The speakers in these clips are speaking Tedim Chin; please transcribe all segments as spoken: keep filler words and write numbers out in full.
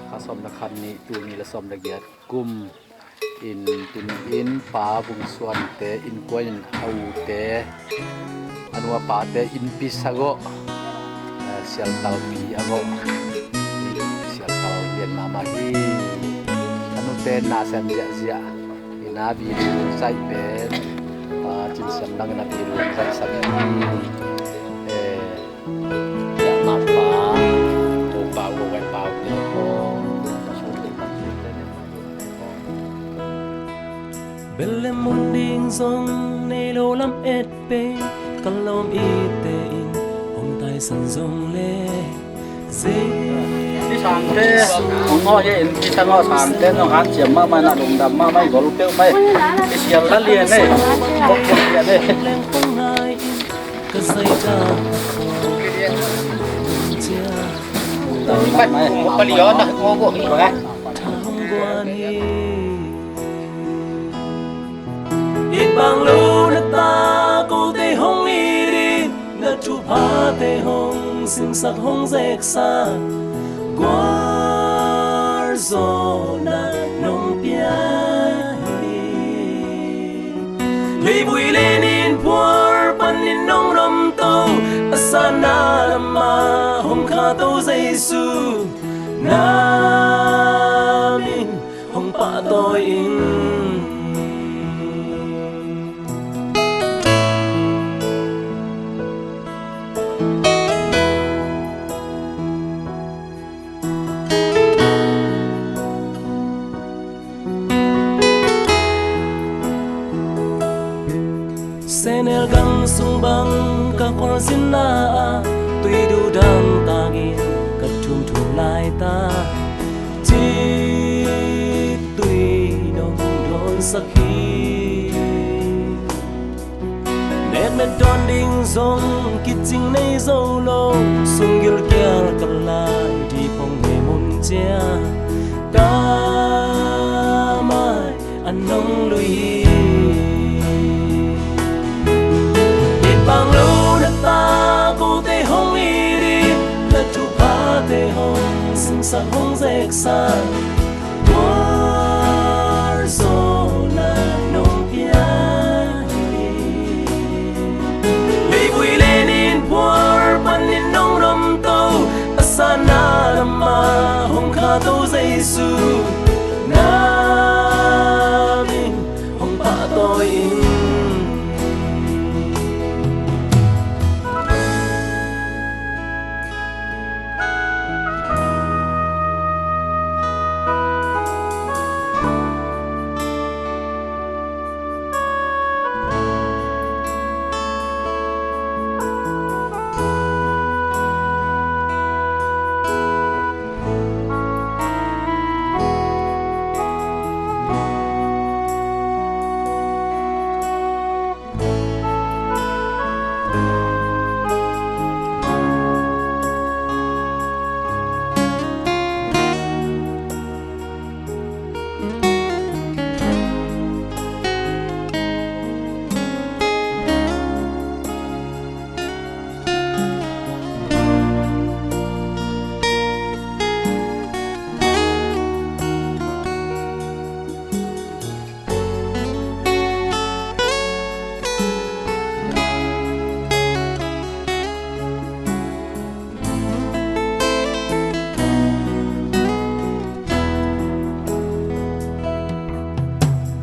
Kha sawm le khat ni, tul nih le sawm le giat kum in, tuni in Pa Vung Suan te innkuan in a u te, a nu a pa te innpi sa gawh, eh, sialtal pi a gawh, sialtal lian mahmah hi. A nute na sem ziahziah in a video zaih pen, ah, Cin Siam Dang in a video zaihsak hi. Eh, Bel le mun ding zong nei lo lam et pe, ka lawm ite in hong taisan zong le. Sangte hong ngawh hi in, kisangawh sangte zong hanciam mahmah, na lungdam mahmah, i gol peuh mai. I sial la lian ei, bok bok lian ei. I bang lo na ta kote hong it in, na thuphate hong simsak hong zeksak, gualzawhna nong pia hi. Leivui le nin phual panin nong nomto, a sanna lamah hong khato Jesu, na min hong pahtawi in. Senel gang sung bang ka khualzinna ah, tui duhdang tangin ka thumthum laitak, ciktui nong dawnsak hi. Neknek dawn ding zong kicing nei zo lo, sunggil kial ka lai, dih phong nei mun cia, ka mai a nong lui hi. It bang lo na ta kote hong it in, na thuphate hong simsak hong zeksak, gualzawhna nong pia hi. Leivui le nin phual panin nong nomto, a sanna lamah hong khato Jesu, na min hong pahtawi in.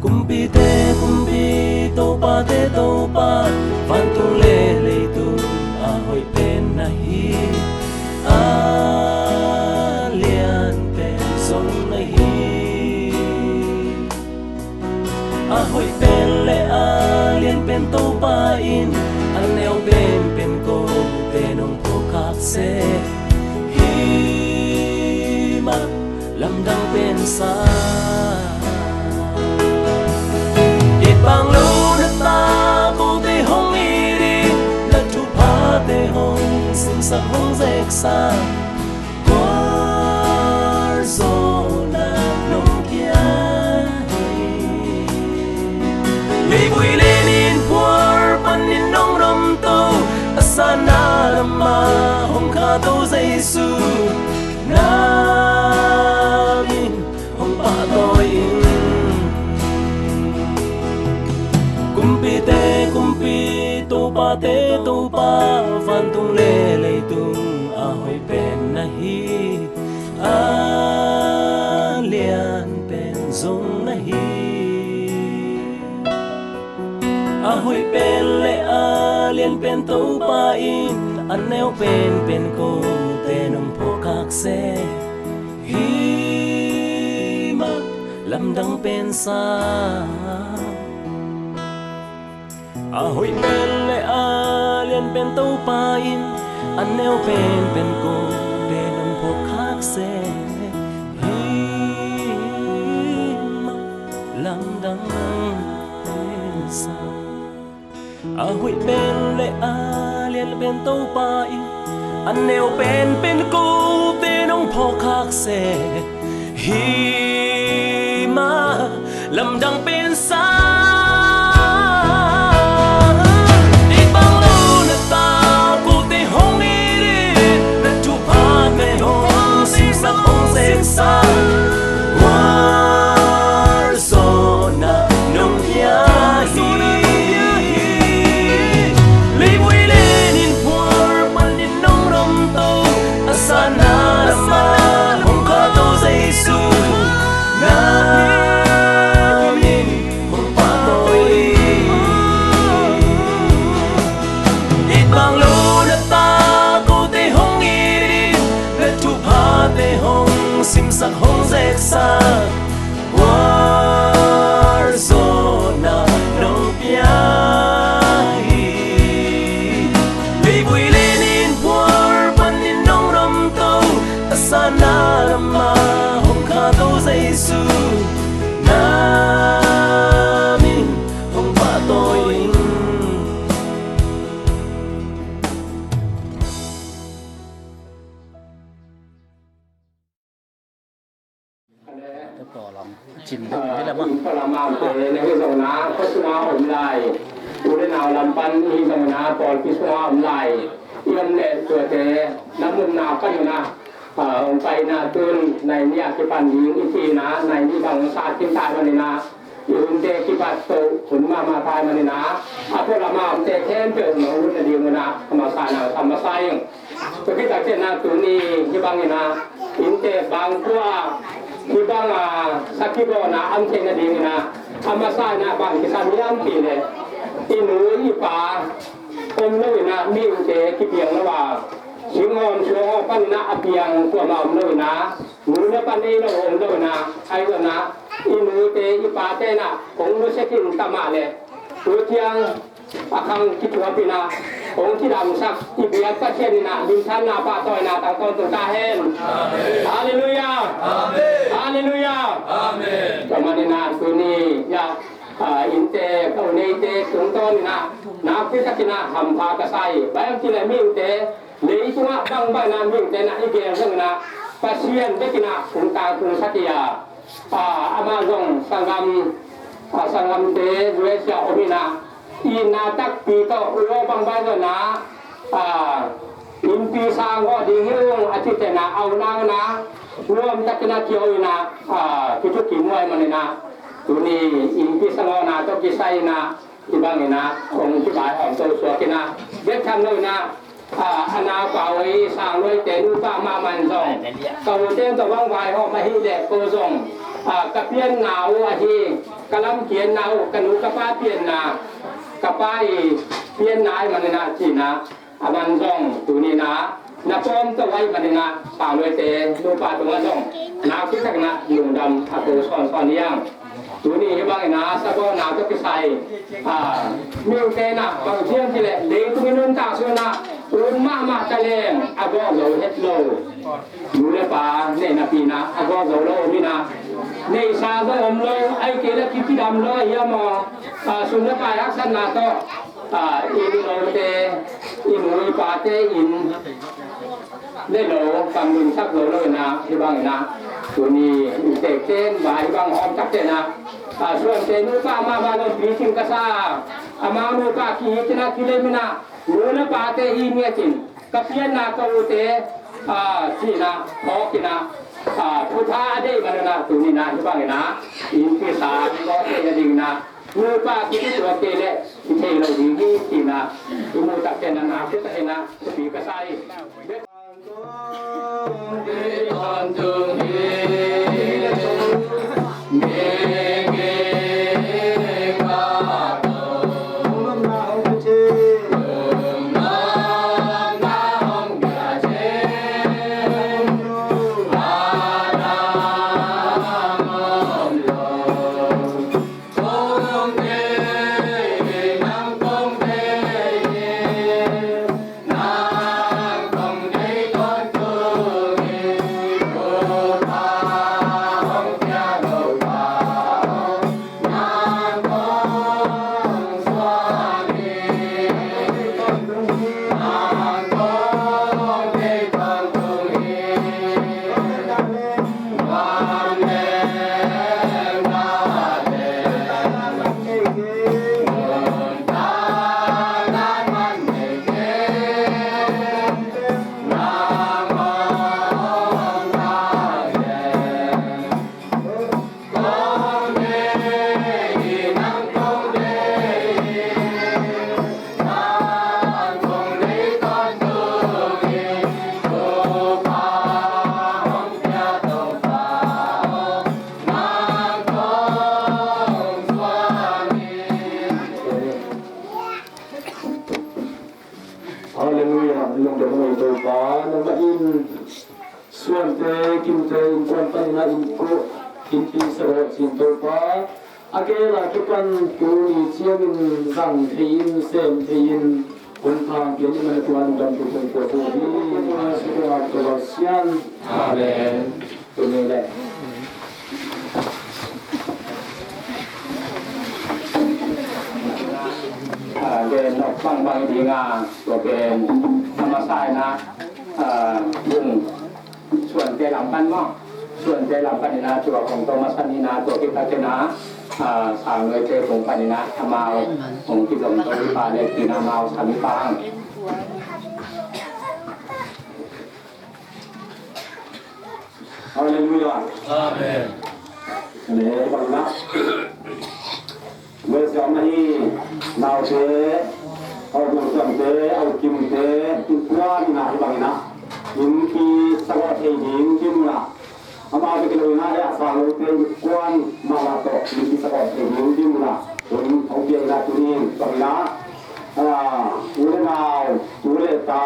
Kumpite Kumpi, Topate Topa, vantung le leitung a hoih pen na hi, a lian pen zong na hi. A hoih pen le a lian pen Topa in, a neu penpen kote nong phawk khak seh, hih mah lamdang pen sa. It bang lo na ta kote hong it in, na thuphate hong simsak hong zeksak, gualzawhna nong pia hi. Leivui le nin phual panin nong nomto, a sanna lamah hong khato Jesu, na Te Topa, vantung le leitung a hoih pen na hi, a lian pen zong na hi. A hoih pen le a lian pen Topa in, a neu pen pen kote nong phawk khak se. Hi mah, lamdang pen sa. A hoih pen le a lian pen Topa in, a neu pen pen kote nong phawk khak se. Hi mah, lamdang pen sa. A hoih pen le a lian pen Topa in, a neu pen pen kote nong phawk khak se. Hi mah, lamdang pen sa. It bang lo na ta kote hong it in, na thuphate hong simsak hong zeksak. War zona nong pia hi. Leivui le nin phual panin nong nomto, a sana lama hong khato Jesu, na min hong pahtawi. It bang lo na ta kote hong it in, na thuphate hong simsak hong zeksak. War zona nong pia hi. Leivui le nin phual panin nong nomto, a sana lama hong khato Jesu, na min hong pahtawi in. Ka pawl lam cin deuh hi leh maw? Pawl lam amte na hi zongin ah, khua sungah om lai. U le nau lam pan hi zongin ah, pawlpi sungah om lai. I om leh tuate na munna pan in ah, ah, hong pai in ah, tun nai nih a kipan ding i ci in ah, nai nih bang sa kim tai manin ah, i hunte kipat to hun mahmah tai manin ah, a pawl lam amte khempeuh nong hun nading un ah, a masa in ah, a masa in. Tua khit tak ciangin ah tuni hih bangin ah, innte bang kua hih bang a sakhi bawlna a om theih nadingin ah, a masa in ah bang kisam hiam cih leh, i nu i pa om lo in ah mihingte kipiang lo a, singawm suang awk panin ah a piang kuamah om lo in ah, nu le pa nei lo om lo in ah, ahi zongin ah i nute i pate in ah hong nusia khin ta mah leh, tu ciang a khang kithuapih in ah, hong kidamsak i biak Pasian in ah, minthanna pahtawina tang tawntung ta hen. Halleluiah. Halleluiah. Tua manin ah tuni, ya, ah, innte, ka u neite tungtawn in ah, nakpi takin ah hampha ka sa hi. Bang hang hiam cih leh mihingte, leitungah bangbang in ah mihingte in ah i gel zongin ah, Pasian bek in ah hong tangtungsak hi a. Ah, amah zong sanggam, ah, sanggamte U S A om in ah, itna takpi tawh, lawm bangbang zong in ah, ah, innpi sang gawh ding hi ung a cihte in ah, a unau in ah, nuam takin ah kiho in ah, ah, kithukim huai manin ah, tuni innpi sang gawhna tawh kisai in ah, hih bangin ah hong kivaihawm to suak in ah, bek tham lo in ah, ah, a naupa uh i Sangluaite nupa mahmah in zong, ka ute tawh hong vaihawm ahih leh ko zong, ah, ka pianna uh ahi, ka lamkiatna uh, ka nu ka pa pianna, ka pa i pianna ahih manin ah ci in ah, a man zong tuni in ah na pawm to ahih manin ah, Sangluaite nupa tungah zong nakpi takin ah lungdam a ko sawnsawn hi hang. Tuni hih bangin ah sagawhna tawh kisai, ah, mihingte in ah bang hiam cih leh leitung i nuntak sungin ah ut mahmah ta leng a gawh zo het lo. Nu le pa neih napi in ah a gawh zo lo om in ah, neihsa zong om lo, ahih kei leh kikidam lo ahi a maw, ah, sum le pai haksatna tawh, ah, inn lote, i nu i pate inn le lo, kam lunsak zo lo in ah, hih bangin ah tuni i tekte in vai hih bang hawm takte in ah, ah, Suante nupa mahmah zong picing ka sa, amau nupa ki-it in ah kilem in ah, nu le pate hi ngiat in, ka pianna ka ute, ah, ci in ah phawk in ah, ah, thutha a deih man un ah tuni in ah hih bangin ah innpi sang gawh theih nadingin ah, Nupa kituak kei leh kithei lo ding hi, ci-in ah i mu takte na na kut a hi-in ah thupi ka sa hi. Halleluiah. Lungdam hang ei Topa, nangmah in suante, kimte, innkuan panin ah innkuan, innpi sagawh cin Topa, a gel a kipan tuni ciangin zang thei-in, sem thei-in hun thang pia in, mah tua lungdam thu kong pia hi. Amen. Tuni le a, gen nop bangbang ding a, tua pen a masa in ah, a, bung suante lam pan maw, suante lam pan in ah tua kong tawh masa ni in ah, tua khit tak ciangin ah, a, sangnuaite kong pan in ah amau kong kizom to i pa le, ci-in ah amau sam i pa hang. Halleluiah. Amen. Amen. Bang na. Mesiam na hi naute, a uknungsuante, a ukimte, innkuan na hi bangin ah, innpi sagawh thei ding, ding na. Amau bek hi lo in ah, a sangnote innkuan mahmah tawh innpi sagawh thei ding, ding na. Hun hong pia in ah, tuni in bangin ah, a, u le nau, tu le ta,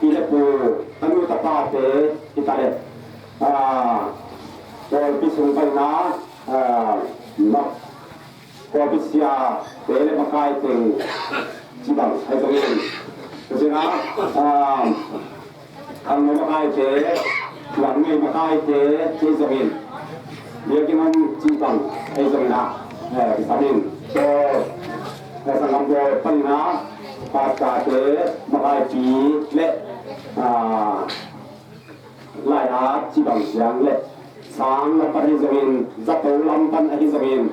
pi le pu, tanu tapate, hi ta le, a, pawlpi sung panin ah, a, ma, pawlpi siate le makai teng cih bang ahi zongin, ka cih na, a, khangno makaite, tuanmei makaite cih zongin, biakinn om cih bang ahi zongin ah, eh, kisam in, so, eh, sanggam pawl panin ah, pastorte, makaipi le, a, lai-at cih bang ciang le, sang lam pan ahi zongin, zato lam pan ahi zongin,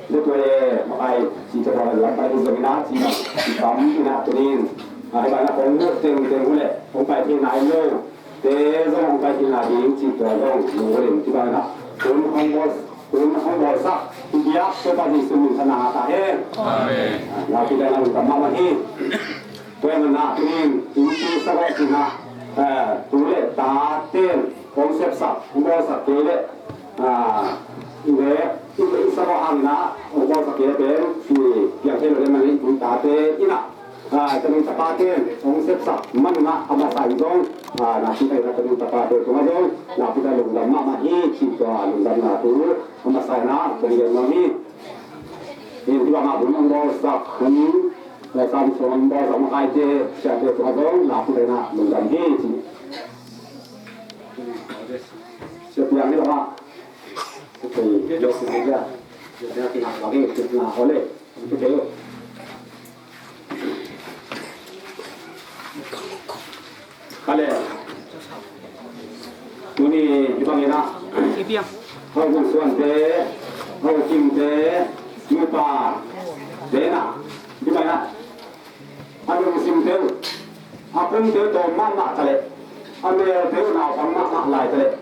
le tua e, makai cih tua lam pan ahi zongin ah, cih bang, cih bang in ah tuni in, a, hi bang in ah kong muh tengteng uh le, kong pai theihna hi lo te zong kong pai theihna ding cih tua zong lunggulh in, cih bang in ah, tun hong bawl, tun hong bawlsak i biak Topa Jesuh min thanna ngah ta hen. Amen. A, lau kidang a lungdam mahmah hi. Tua ahih manin ah tuni in innpi sagawh cih na, eh, tu le taten hong sepsak, hong bawlsak kei leh, ah, i le, i, i sagawh hangin ah hong bawlsak kei leh pen, i piang thei lo ahih manin tu tate in ah, ah, tanu tapaten hong sepsak manin ah a masa in zong, ah, nakpi takin ah tanu tapate tungah zong nakpi takin lungdam mahmah hi cih tua lungdamna thu a masa in ah kong gen nuam hi. Hih bangah hun hong bawlsak, hun, eh, samsuang hong bawlsak makaite, siate tungah zong nakpi takin ah lungdam hi ci. Sia Piang hi bangah, sia Piang hi bangah, sia Piang hi bangah, sia Piang hi bangah. Ka le, tuni hih bangin ah, Hau Kung Suante, Hau Kimte, nupa te na, hih bangin ah, a lungsimte uh, a kumte uh tawm mahmah ta leh, a melte uh naupang mahmah lai ta leh,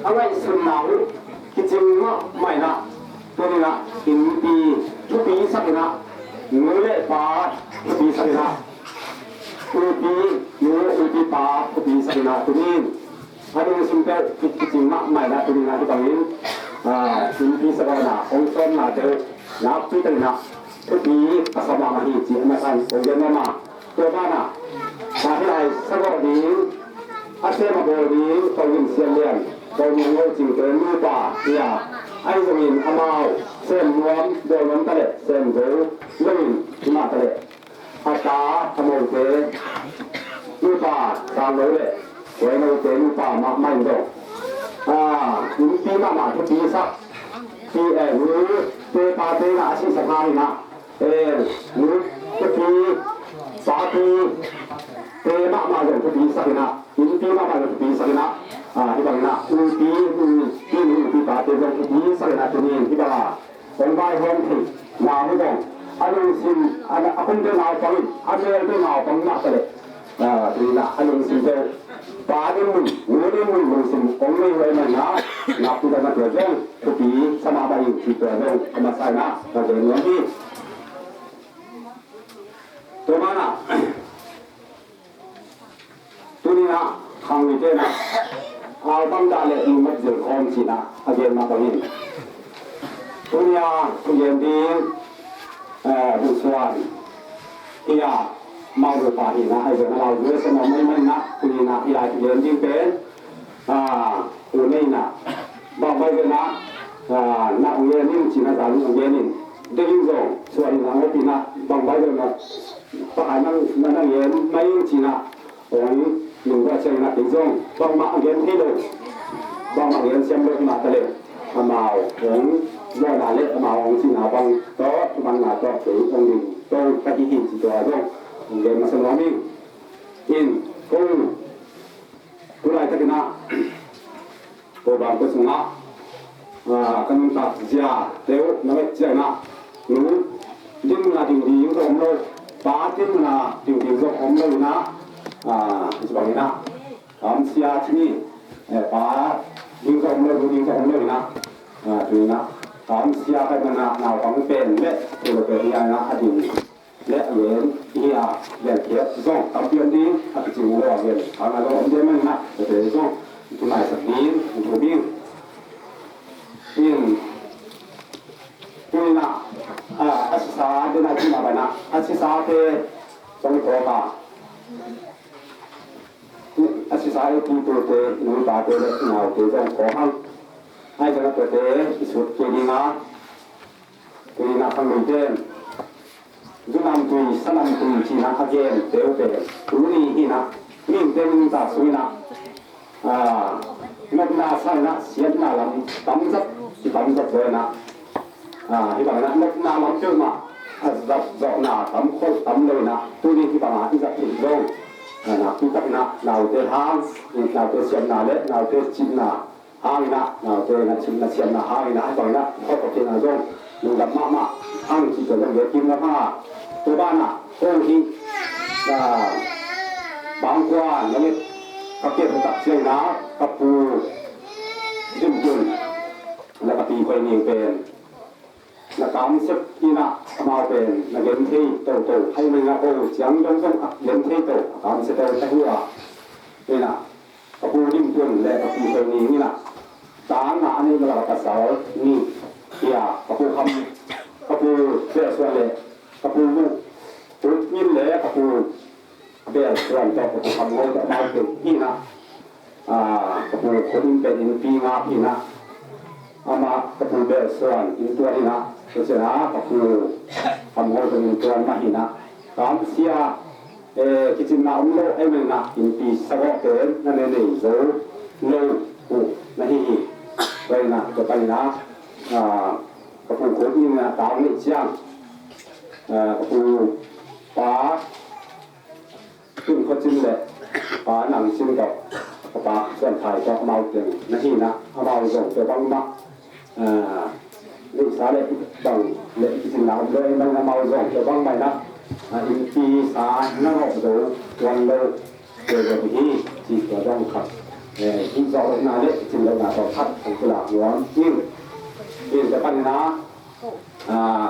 a ngaihsutna uh kicing mahmah in ah, tuni in ah, innpi Thupi sak in ah, nu le pa thupi sak in ah, upi nu upi pa thupi sak in ah, tuni in a lungsim peuh kicing mahmah in ah, tuni in ah hih bangin, ah, innpi sak a hong sawmna peuh nakpi tak in ah thupi a sa mahmah hi ci a masa in kong gen mahmah. Tua banah pa hi lai sagawh ding, a sem a bawl ding, Pu Gin Sian Lian, Pu Mung Lo Cing te nupa hi a, ahi zongin amau sem nuam bawl nuam ta leh sem zo lo in, hi mah ta leh a ta a mote nupa Sang Lo le Huai Lo te nupa mahmah in dong, ah, innpi mahmah thupi sak, pi, eh, nu te pa te in ah a sisak hang in ah, eh, nu te pi pa pi te mahmah zong thupi sak in ah, innpi mahmah zong thupi sak in ah, ah, hih bang in ah upi, upi nu upi pa te zong thupi sak in ah, tuni in hih bang a hong vaihawm theihna hi dong, a lungsim, a, a kum te naupang in, a mel te naupang mah ta leh, ah, tuni in ah a lungsim te pa ding mun, nu ding mun lungsim kong nei huai man in ah, nakpi tak in ah tua zong thupi sa mahmah ing ci, tua zong a masa in ah ka gen nuam hi. Tua banah tuni in ah khangmite in ah, ah, bang dah leh lungmat zil khawm ci in ah a gen mah bangin, tuni a thugen ding, eh, Pu Suan hi a, amau nupa hi in ah, ahi zongin a lau zui a sa mawk mah in ah, tuni in ah hih lai thugen ding pen, ah, U Nei in ah, bang Baibel in ah, ah, na hong gen in ci in ah, zan hong gen in, ding in zong Suan in ah hong op in ah, bang Baibel in ah, Pakai nang, na, na gen mai in ci in ah, hong nung guah ciang in ah, kei zong bangmah a gen thei lo, bangmah a gen siam lo hi mah ta leh, amau hong zuanna le amau hong cihna bang tawh, thumanna tawh kei hong ding to ka hi hi ci, tua zong hong gen masa nuam ing. In, kong tu laitak in ah Pu Bang Kua sungah, ah, ka nuntak zia te uh na nget ciangin ah, nu din mun a ding ding zong om lo, pa din mun a ding ding zong om lo in ah, ah, hi ci bang in ah, kamsia ci ni, eh, pa ding zong om lo, nu ding zong om lo in ah, ah, tu in ah, kamsia ka hih man ah naupang pen le pu le pen hi a in ah, a ding le a gen hi a, gen khiat zong tampi om ding, a kicing lo a gen khang a lo om ding man in ah, tua te zong i thumaisak ding i thum ding. In, tu in ah, a, a sisa den a i thum a ban ah, a sisa te zong i thawk a, a sisa i thum tu te, i nu i pa te le i nau te zong thawk hang. Ahi zongin a tua te i sut kei ding a, tu in ah khangmite in zu namtui, sa namtui ci in ah a gen peuh pen tuni hi in ah, mihingte nuntak sung in ah, ah, nopna sang in ah siatna lam tam zat, i tam zat zaw in ah, ah, hih bang in ah nopna lam peuhmah a zat zawhna tam khol tam lo in ah, tuni hih bang a i zat theih zong, ah, nakpi tak in ah naute hang, naute siatna le naute cihna hang in ah, naute na cihna siatna hang in ah, hih bang in ah khol khol theihna zong lungdam mahmah hang cih tua zong gen kim ngam hang a, tua ban ah ko hih, ah, Bangkua na nget ka kiat tak ciangin ah ka pu Dim Tun le ka pi Khoi Ning pen na kamsiat in ah, amau pen na gen thei toto, ahih manin ah ko ciang dong zong a gen thei to, a kamsia to ka hi a. In ah, ka pu Dim Tun le ka pi Khoi Ning in ah, ta nga a neih lak a pasal nih hi a, ka pu Kham, ka pu Bel Suan le ka pu Mu, Pu Min le ka pu Bel Suan tawh, ka pu Kham Ngo tawh, amau pen hi in ah, ah, ka pu Khun In pen innpi ngap hi in ah, amah ka pu Bel Suan inntuan hi in ah, tua ciang ah ka pu Kham Ngo tawh inntuan mah hi in ah, kamsia, eh, kicinna om lo ahih manin ah innpi sagawh pen na ne nei zo lo uh na hi hi. Tua in ah, tua pan in ah, ah, ka pu Khun In in ah tau neih ciang, ah, ka pu Pa Tun Khua Cin le Pa Nang Cin tawh, ka pa Suan Khai tawh amau teng na hi in ah, amau zong tua bangmah, ah, neihsa le bang le kicinna om lo ahih manin amau zong tua bangmah in ah, ah, innpi sa na ngawh zo tuan lo tua zong hi ci, tua zong khat, eh, hih zawh lohna le kicin lohna tawh khat hong kilak nuam ing. Tua pan in ah, ah,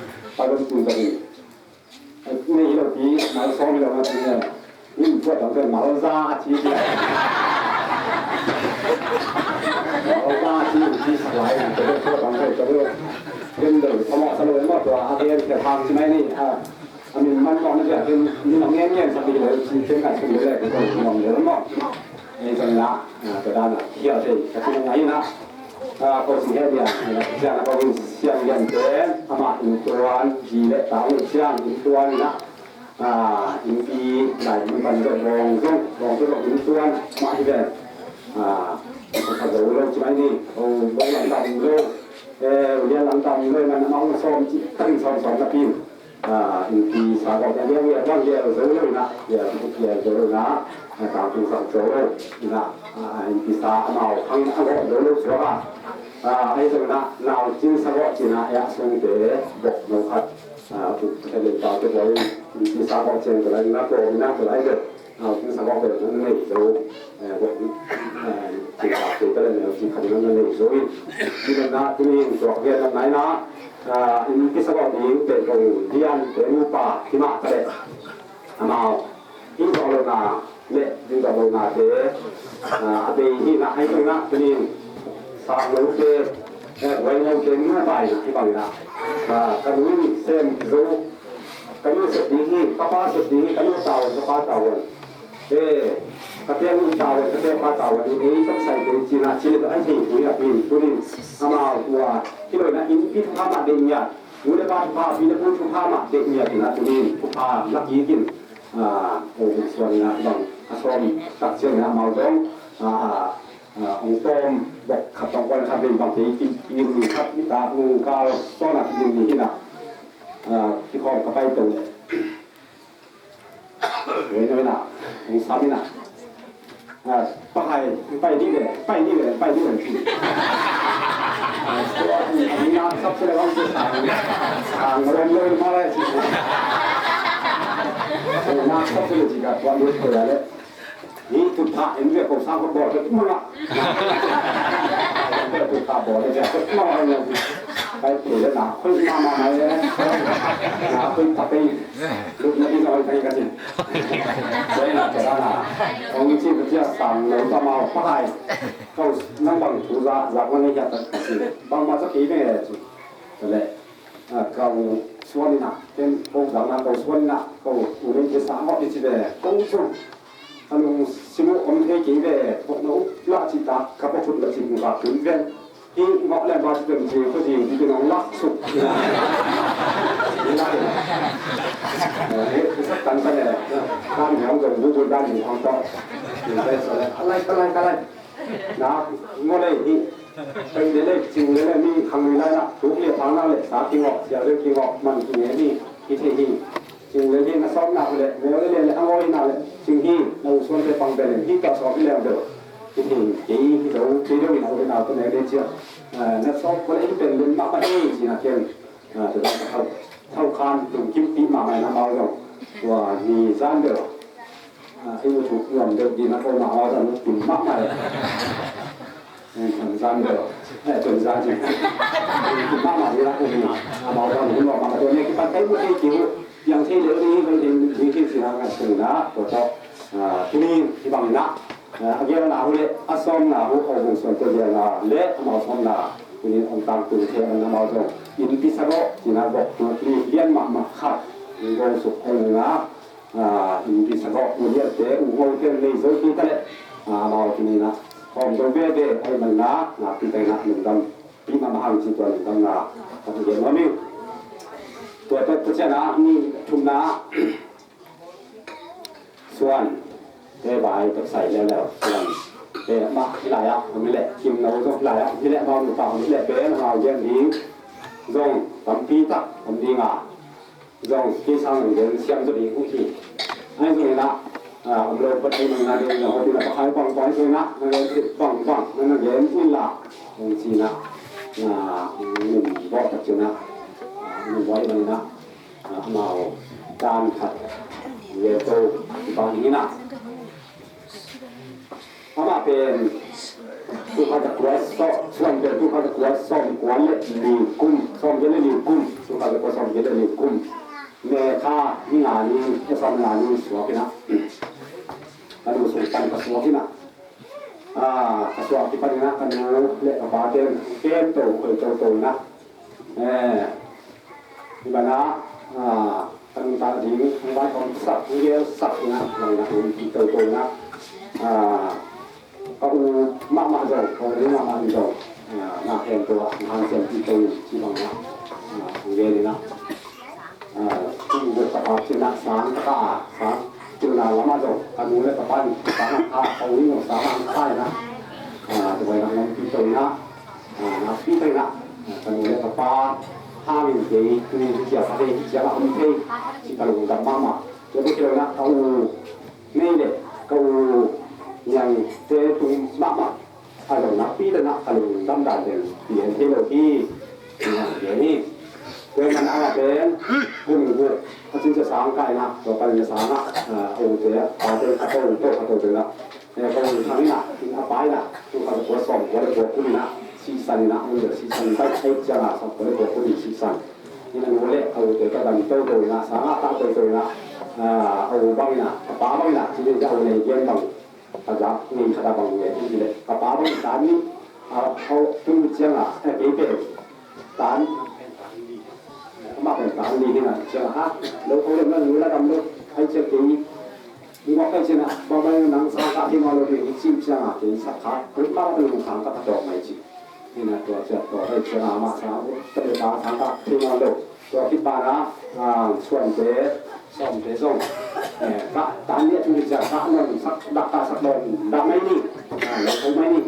Bible school ka ding. Nei hi lo pi, mal sawm hi lo na ti ne. Inn puat dang pen mal za a ci ti. Mal za a ci, ci sak lai na, ka ding puat dang pen ka ding. Ken dong, phamawh sa lo, tua a gen khia phang ci mai ni. A, a min man mawh na dia, ken min a ngen ngen sak hi lo, ci ken ka sum le le, ka dong mawh le mawh. Ei zong na, ah, tua dan a, hial thei, ka ci ngai na. Ah, ko sing he dia, siang na ko sing siang lian te, ama in tuan, ji le tau le siang in tuan na. Ah, in pi, lai in pan le bong zong, bong zong in tuan, ma hi ven. Ah, ko sa zo lo ci mai ni, o, bong lang dam lo, eh, lian lang dam lo, man ma ong som ci, tang som som na pin. Ah, in pi sa gawh te liang liang bang liang zo lo na, liang zo lo na, ah, tang pi sa zo lo na, ah, in pi sa amau hang a gawh zo lo suak a. Ah, ai zo na, nau cin sa gawh cin a, ya sung te, bok no khat, ah, u te le tau te boi, in pi sa gawh cin te lai na ko na ko lai de. Nau cin sa gawh pen an nei zo, eh, gawh, eh, cin sa kei ta le neu cin khat in an nei zo in. Cin na, cin in tuak lian na nai na, ah, in pi sa gawh ding pen kong lian pen upa, ki mah ta le. Amau, in zawh lo na, le, in zawh lo na te, ah, a bei hi na, ai kong na, cin in, sa lo te, eh, wai lo te, nu pai na, hi bang na. Ah, ka nu in sem zo, ka nu sep ding hi, ka pa sep ding hi, ka nu tau, ka pa tau. Eh, ka pen nu tau, ka pen pa tau, ni ei tak sai te cina, cina ai thei pui a pin, tunin, ama tua, kiloi na in pi thupha ma de nia, nu le pa thupha, pi le pu thupha ma de nia, tina tunin, thupha la ki kin, ah, ko bu suan na bang, a som, tak sia na mau dong, ah, ah, ah, ong tom, bok khat tong kwan khat ding bang te, ki, ki ni khat, ki ta, nu kal, so na ki ni hina, ah, ki khom ka pai tong le. Wei na wei na, hong sam ina. Ah, pa hai, pai di le, pai di le, pai di le. Ah, so, ang na sap sila wang si sang, sang rom lo ma le si. Ang na sap sila jika tuan lu sila le. Ni tu ta en ve ko sang ko bol ke ma la. Ko tu ta bol le ja ko ma la. Kai tu le na ko ma ma ma le. Na ko ta pe. Lut na di na oi kai ka ti. Sai na ta na. Ong ci ka cia sang lo ta ma pa hai. Kau nang bang tu za za ko ni ya ta ka ti. Bang ma sa ki ve ci. Le. Ah, kau suan ina. Ken ko za na kau suan ina. Kau u le ke sa mo ti ci ve. Kau su. A lungsim uh om thei kei ve, thokno uh lah cih tak, ka pa khut lah cih kung kak tun ven. Hih ngawh lem ba ci tem ci, khuazing ci nong lak suk. Hih lak in. Eh, hih sak tan ka ne, kan hong zong bu bu dan hong tawh. Hih sak tan ka ne, a lai, ka lai, ka lai. Na, ngawh lei hih. Pai lei lei, cing lei lei, mi khang lei lai na, tuk lei phang na lei, sa ki ngawh, sia lei ki ngawh, man ki nge ni, ki thei hi. Cing le lian a sawm nak le, mel le lian le a ngawi nak le, cing hi, na u suan te pang bel le, hi ka sawm hi leng bel. Hi hi, kei hi zo, kei deuh in a u le nau tawh nek le ciang. Eh, na sawm ko le hi pen len mahmah hi ci na ken. Ah, tua dan ka thau, thau khan tung kim pi mahmah in amau zong. Tua ni zan deuh. Ah, i mu thuk nuam deuh ding a ko mahmah zan tung mahmah. Eh, tua zan deuh. Eh, tua zan deuh. Tung mahmah ding a ko ni. Amau zan tung nuam mahmah tua ni kipan kai mu thei kiu. Piang thei deuh ding, kai ding, ding thei si na ngai sung na. Tua tua. Ah, tuni hi bang na. A gialna uh le a sawmna uh a hong suante gialna le amau sawmna uh in hong tangtung thei a, amau zong innpi sagawh cina gok tu li lian mahmah khat in gong suk a, innpi sagawh uh liante uh ngote nei zo hi ta le, amau tuni na hawm zo veve a, i manna na pi taina lungdam pi mahmah hang ci tua lungdamna ka hong gen nuam ing. Tua tua tua ciana ni thumna Suan te vai tek sai leuleu Suan te mah hi lai ah om hi leh, Kim No zong hi lai ah om hi leh, amau nupa om hi leh pen amau gen ding zong tampi tak om ding a, zong kei sang zong gen siam zaw ding uh hi. Ahi zongin ah, ah, om lo pat ei mang na ding zong hopih na pakhai bangbang zongin ah na gen bang bang na na gen in la, zong ci na, ah, min bawh tak ci na, ah, min bawh i man na, ah, amau dan khat Yeto bang hi na. Amah pen tul khat za kua sawm, Suan pen tul khat za kua sawm kua le li kum, sawm giat le li kum, tul khat za kua sawm giat le li kum. May kha ni nga ni, eh, sawm nga ni suak hi na. Ka nu sung pan ka suak hi na. Ah, ka suak kipan hi na, ka nu le ka pa ten kem to, khoi to to hi na. Eh, hi bana, ah, ka nungta ding, hong vai khawm sak, hong gel sak na, lang na, hong pi to to na. Ah, ka u mahmah zong, ka u mahmah zong, ah, na khen to, ah, na han siam pi to, ci bang na. Ah, hong gel na. Ah, kum guk ka pa cina sang ka ta, sang cina lama zong, ka nu le ka pa ni, sang ka ta, ka u ni zong sang ka ta na. Ah, tu bai na ngam pi to na. Ah, na pi to na. Ah, ka nu le ka pa, hangin kei, tuni cia ka thei, cia ka om thei, ci ka lungdam mahmah. Tua bek hi lo na, ka u, nei le, ka u, niang te tung mahmah. A zong nakpi te na ka lungdam dan den pian thei lo hi. Pian hi. Tua man a pen kum guk a cin cia sang kai na, tua pan na sang a, a ute a, a te a to to a to te na. Eh, ka ute sang na, in a pai na, tu ka kua sawm kua le kua kum na, sisan na, ute sisan bai ai cia na, sawm kua le kua kum sisan. Ina nu le a ute ka dam to to na, sang a ta to to na. A u bang na, a pa bang na, ci le ja u le gen bang. Ka zak ni khat a bang nge i le ka pa bang tan ni, a, a, tu ciang a, eh, kei pen tan, amah pen tan ni hi na ciang a, lo ko le na lu la dam lo, ai ciang kei ni, ni mawk kai ciang a, bang bang nang sa ka hi ma lo ni, i cim ciang a, kei sa ka, kut ma lo ni sa ka ka tawk mai ci. Hi na tua ciang tua kai ciang a, ma sa, ta le ta sa ka hi ma lo. Tua khit banah, ah, Suante, Sawmte zong, eh, kah tan ni a tung ciang kah non sak, dak kah sak non dak mai ni, ah, lo kong mai ni.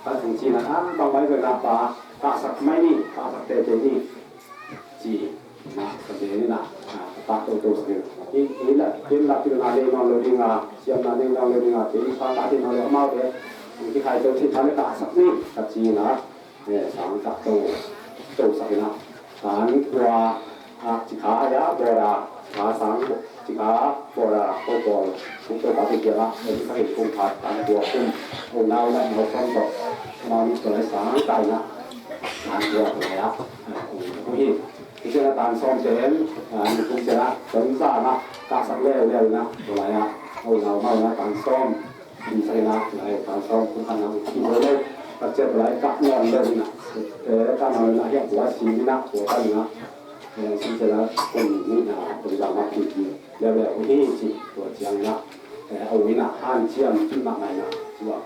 Kah tung cina, ah, bang bai zong dak pa, kah sak mai ni, kah sak tete ni. Ci, na, ka de ni na, ah, kah to to sak ni. Hi, hi la, hi la, hi la, nei non lo ding a, siam na nei non lo ding a, kei pa kah hi non lo amau te. Ki khai to ci pa le kah sak ni, ka ci na. Eh, sang tak to, to sak ina. Sang kua, ah, cikha ya, bora, cikha sang, cikha, bora, ko ko, ko ko pa kia la, eh, cikha ko pa, sang kua kum, ko nau na, nau sang to, nau ni to lai sang kai na, sang kua to ya, eh, ko hi. Kita na tan som sen, ah, ni kum sen na, ton sa na, ka sak le le na, to lai ya, ko nau mau na tan som. Pi sa ina, lai tan sawm kum khat na, pi zo lo, ka ciat lai kah nawn lo ina. Eh, kah nawn lo ina, hiang tua si ina, tua kah ina. Eh, si ciat la kum ni na, kum za ma pi pi. Leu leu hi ci, tua ciang ina. Eh, au ina, han ciam, pi ma ngai na, tua.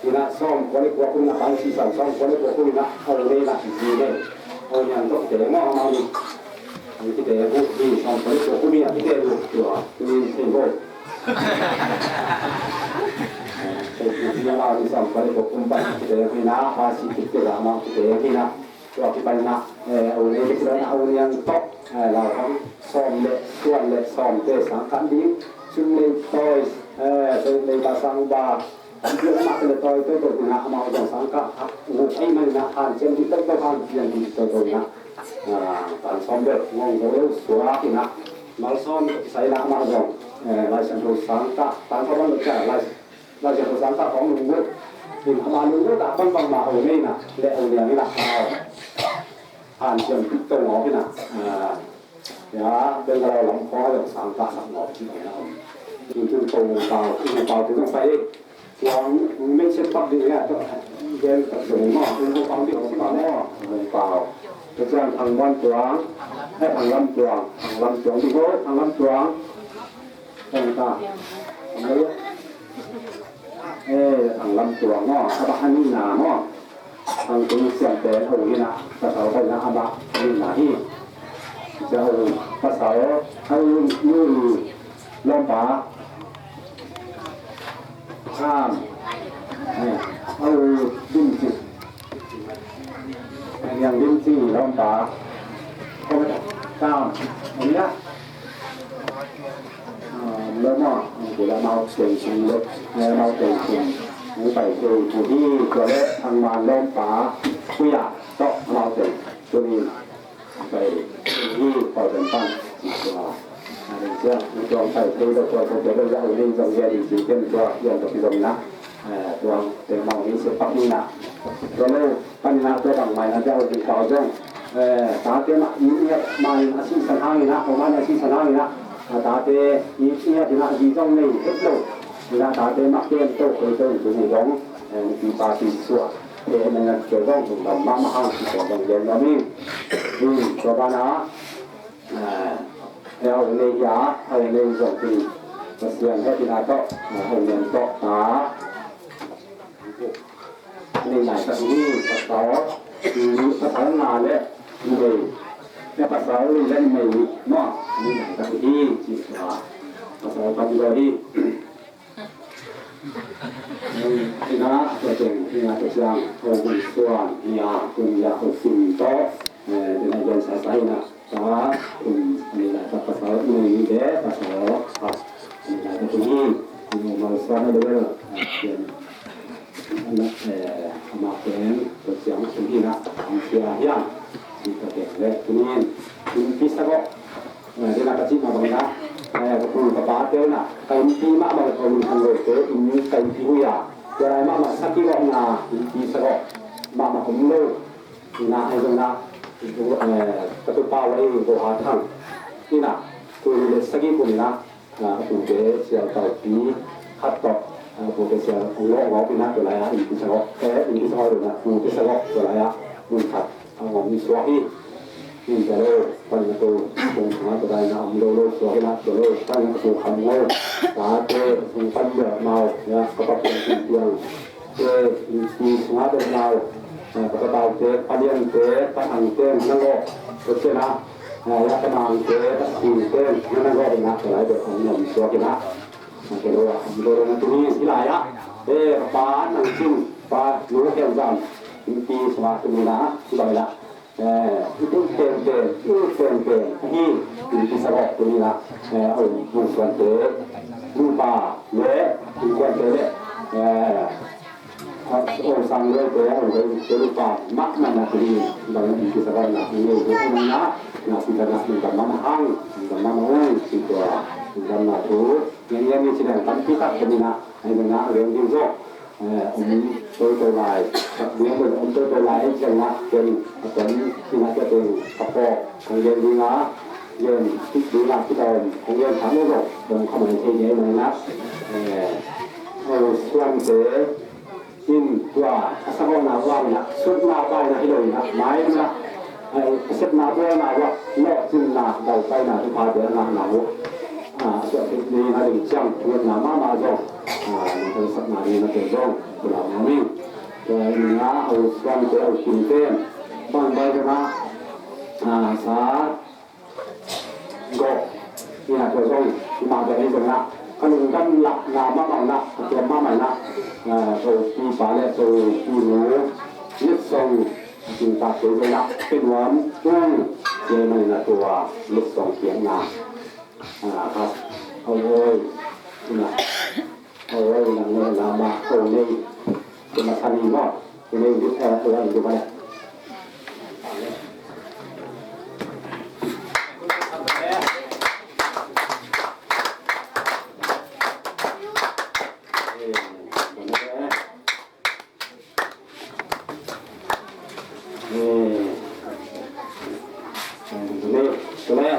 Ina, sawm kua le kua kum na, pan si sawm, sawm kua le kua kum ina, au le na, pi pi le. Au niang tok te, ma ma ni. Ang kite bu, hi, sawm kua le kua kum ina, kite bu, tua, ni, si bu. Tua pi pi a lau ni sawm kua le kua kum pan kite hi na, pa si kit kit a ma kite hi na. Tua kipan na, eh, au le kit na au niang tok, eh, lau kang sawm le, Suan le Sawmte sang kan ding, sum le toy, eh, sum le ba sang ba, kan ding ma le toy to to na ma zong sang ka, ah, u ai man na han ciam di to to han ciam di to to na. Tan sawm bel ngong zo lo suak inah, malsawm kisai inah amah zong Lai Siangtho sangkah, tan sawm bel kisai Lai Lai Siangtho sangkah khawng lunglut in, amah lunglut ah bangbang mah ho nei inah le ho niang inah hau hanciam tong awk inah, ya Bangalore lam khawng a zong sangkah sak mawk ci inah om. Tung tung tong pau tung pau tung tung pai. Tuang mei siat pak ding ya, gen tak dong maw, tung tung pau ding om pau maw, tung pau. Tuang Thang Muan Tuang, eh Thang Lam Tuang, Thang Lam Tuang ding ho, Thang Lam Tuang. Thang ta. Thang Lam. Eh, Thang Lam Tuang maw, a bah a nihna maw. Thang Tung Siam Pen ho hi inah, pasal ho inah a bah a nihna hi. Sia ho pasal ho nu lawmpa. Kam. Eh, ho Dim Cik. Niang Dim Cik lawmpa. Kam. Nia. Lo maw, ang kula mau teng sing lo, mau teng sing. Ang pai teng ku hi, tua le ang man lawmpa, kuya, tok mau teng. Tuni pai hi, pau teng pan. Tua. Ang sia, tua pai teng lo, tua tua tua lo, ya uni zong ya di si ken tua, ya tua pi zong na. Tua teng mau ni se pak ni na. Tua lo. Panin ah tua bangmah in ah tua Hong Kung Pau zong, eh, tate mah i iat mah in a sihsan hangin ah, Hong Kung in a sihsan hangin ah, a tate i iat in ah zi zong nei het lo. In ah tate mah kem to koi to in tuni dong, eh, mipi pa pi suah. Eh, na ngat keu zong tung dam mahmah hang pi suah dong gen nuam ing. Hmm, tua banah, eh, eh, a ong nei hi a, a ong nei zong pi. Pasian het in ah tawh, eh, a ong nei tawh ta. Nei lai tak hi, pasal, pasal nga le nei, le pasal li le nei, maw, nei lai tak hi, ci tua, pasal tam lo hi. Ina, tua teng, ina, tua siang, tua teng suan, ia, tua ia, tua sim to, eh, ina, ina, sa, sa, ina. Ka, um, a ni lai ka pasal, um, ni de, pasal, a ni lai ka tung hi, um, mal sa na de, a, ken, a na, eh, a ma ken, ka siang tung hi na, ang sia hiang, si ka ken le, tunin, um, pi sa ko, eh, de na ka ci ma bang na, eh, ka pu ka pa te na, ka um pi ma bang ka um hang lo te, um, ka um pi hu ya, tua lai ma ma sa ki ko na, um, pi sa ko, ma ma um lo, Ina, ahi zongin ah, eh, ka tupa uh ahi Go Ha Thang. Ina, tul nih le sagih kum ina, ah, a pute Sial Tau Pi khat tawh, ah, a pute Sial Ong Lawh Gawp ina, tua lai-ah inn kisa gawp, eh, inn kisa gawp ina, pu kisa gawp tua lai-ah mun khat a om suak hi. Inn tua lo, pan na tua, tua lai-ah om lo lo suak ina, tua lo, pan na tua kham ngol, tate, tua pan tua mau, ya, ka pa pu pi piang. Te, pi sungah bek nau, eh, ka taute, paliante, pasangte, na ngawh, ka cena, eh, ya ka mangte, pasangte, na na ngawh bek na ka lai bek hong nuam suak ina. Na ke lo ah, hong lo na tuni hi lai ah. Eh, ka pa nang cin, pa nu ken zam, pi sungah tuni na, hi lai la. Eh, i tung pen pen, i pen pen, hi, i kisa gawp tuni na, eh, a um, hong suante, nupa, le, i kuante le, eh, Ong sang lei te, ong lei te lupa, mak na na kiri, bang in kisa bang na, ong lei te ong na, na kisa na, ong gam mama hang, ong gam mama ong, si tua, ong gam na tu, yang yang ni sidang tampi tak kami na, ai na na, leng ding zo, eh, ong toi toi lai, tak dia ong toi toi lai, ai siang na, ken, aton, ina ka teng, apo, ong leng ding na, leng, tik ding na, kita ong, ong leng kami zo, ong kamai te dia na na, eh, ong suan te, In tua a sagawhna uh a, sutna paina hi lo in a, mai in a, a sepna buaina uh a, lawhcinna daupaina thuphate a ngahna uh a, a suah theih ding a ding ciang thu ngetna mahmah zong, a, na thangsakna ding na pen zong pulak nuam ing. Tua in a, a usuante, a ukimte, bangbang zong a, a, sa Gawh, ina tua zong, ima tua hi zong na, ka lungdam lahna mahmah na, a tuam mahmah na, a, ka upipa le ka upinu, litsong, a tingtak kei zong na, ka nuam, ung, kei mah ina tua, litsong piakna, a, khat, a oi, ina, a oi, ina, ina, ina, ma, a oi, ina, ina, ina, ina, ina, ina, ina, ina, ina,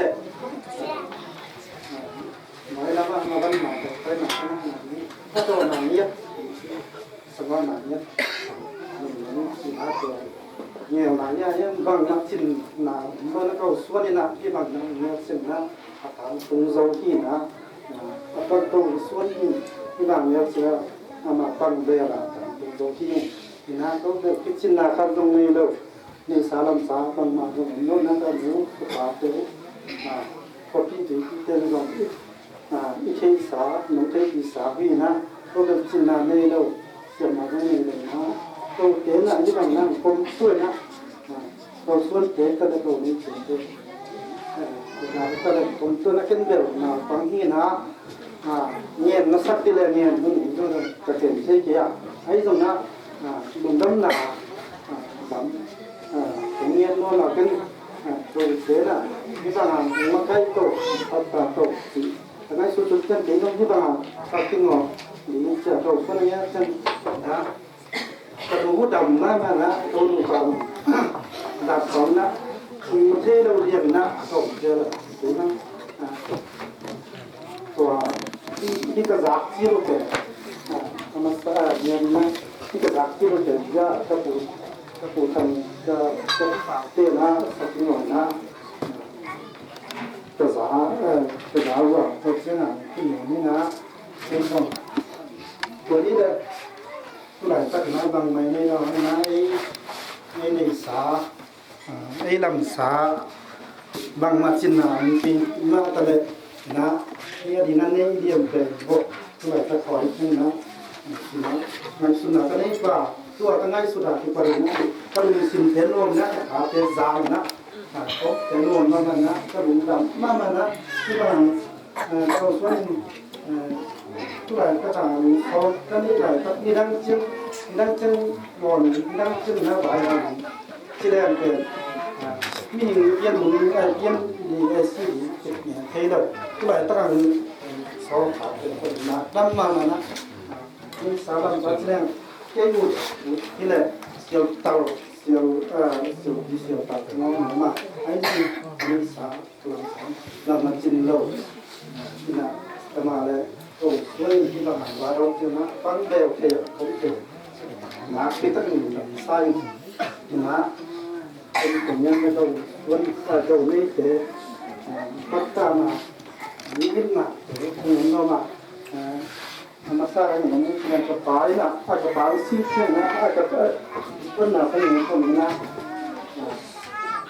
teh. Mai lamah ma van ma teh, pai ma teh, ma ni. Ka tawh ma ni. Sa ma ma ni. Ngeuna ya yan bang na cin na, bang na kau suan ina, i bang na ngeuna cin na, a tang tung zo hi na, a bang tong suan hi, i bang ngeuna cin na, a ma bang bel a tang tung zo hi. Ina ko bel kicin na kan zong nei lo. Neihsa lamsa bangmah zong om lo na ka nu ka pate, a, khuapi tuipite zong, a, i theihsa, nong theihpihsa hi na, ko bel cinna nei lo, siamna zong nei lo na, Ko te na ni bang na kom tuai na. Ko suan te ka le ko ni te te. Ka le kom tuai na ken bel na pang hi na. Ngen na sak ti le ngen mun ka ken sei ke a. Ai zong na lungdam na bang ngen no na ken ko te na ni bang a makai ko pat ta ko si. Ka ngai su tu ken te no ni bang a ka king o ni cia ko ko na ya ken na. Ka lu dam mama na, ka lu dam dam kong na, thei lo lian na, kong cia la tu na. Tua hi ka zak ci lo te. Ka masa lian na hi ka zak ci lo te. Ya ka pu ka pu thang ka ka te na ka pu na. Ka za ka za wa ka cia na ki ni na. Tua hi le. Tulaitak na bangmah nei lo na ei ei neisa ei lamsa bangmah cinna an pi mah ta le na ei a dina nei diam pen bo. Tulaitak koi cinna cinna ngaihsutna ka nei pa tua ka ngaihsut a kipan na ka lungsim te nuam na ka te zang na ko te nuam mah na ka lungdam mah na. Tulai Ko suan in tulai ka tang a lung sawm ka nih lai tak nidang cin nidang cin lawn nidang cin na vai a lung ci leng pen mihing pian mun ai pian ni ai si di thei lo. Tulai tak a lung sawm kha pen ko na dam ma ma na. Ni sa lam ba ci leng kei ut ut hi le sial tal sial sial di sial tal ngawng ma ai si ni sa. Lam na cin lo. Ina kama le ko suai hi bang a va rau cin na pang beu thei a kong thei. Na pi tak ni lam sai. Ina kong kong yan na ko suai sa ko nei te. Pat ta na ni in na ko kong no ma. A masa ka nung ka pa ina a ka pa si khe na a ka pa na ka nung ka na.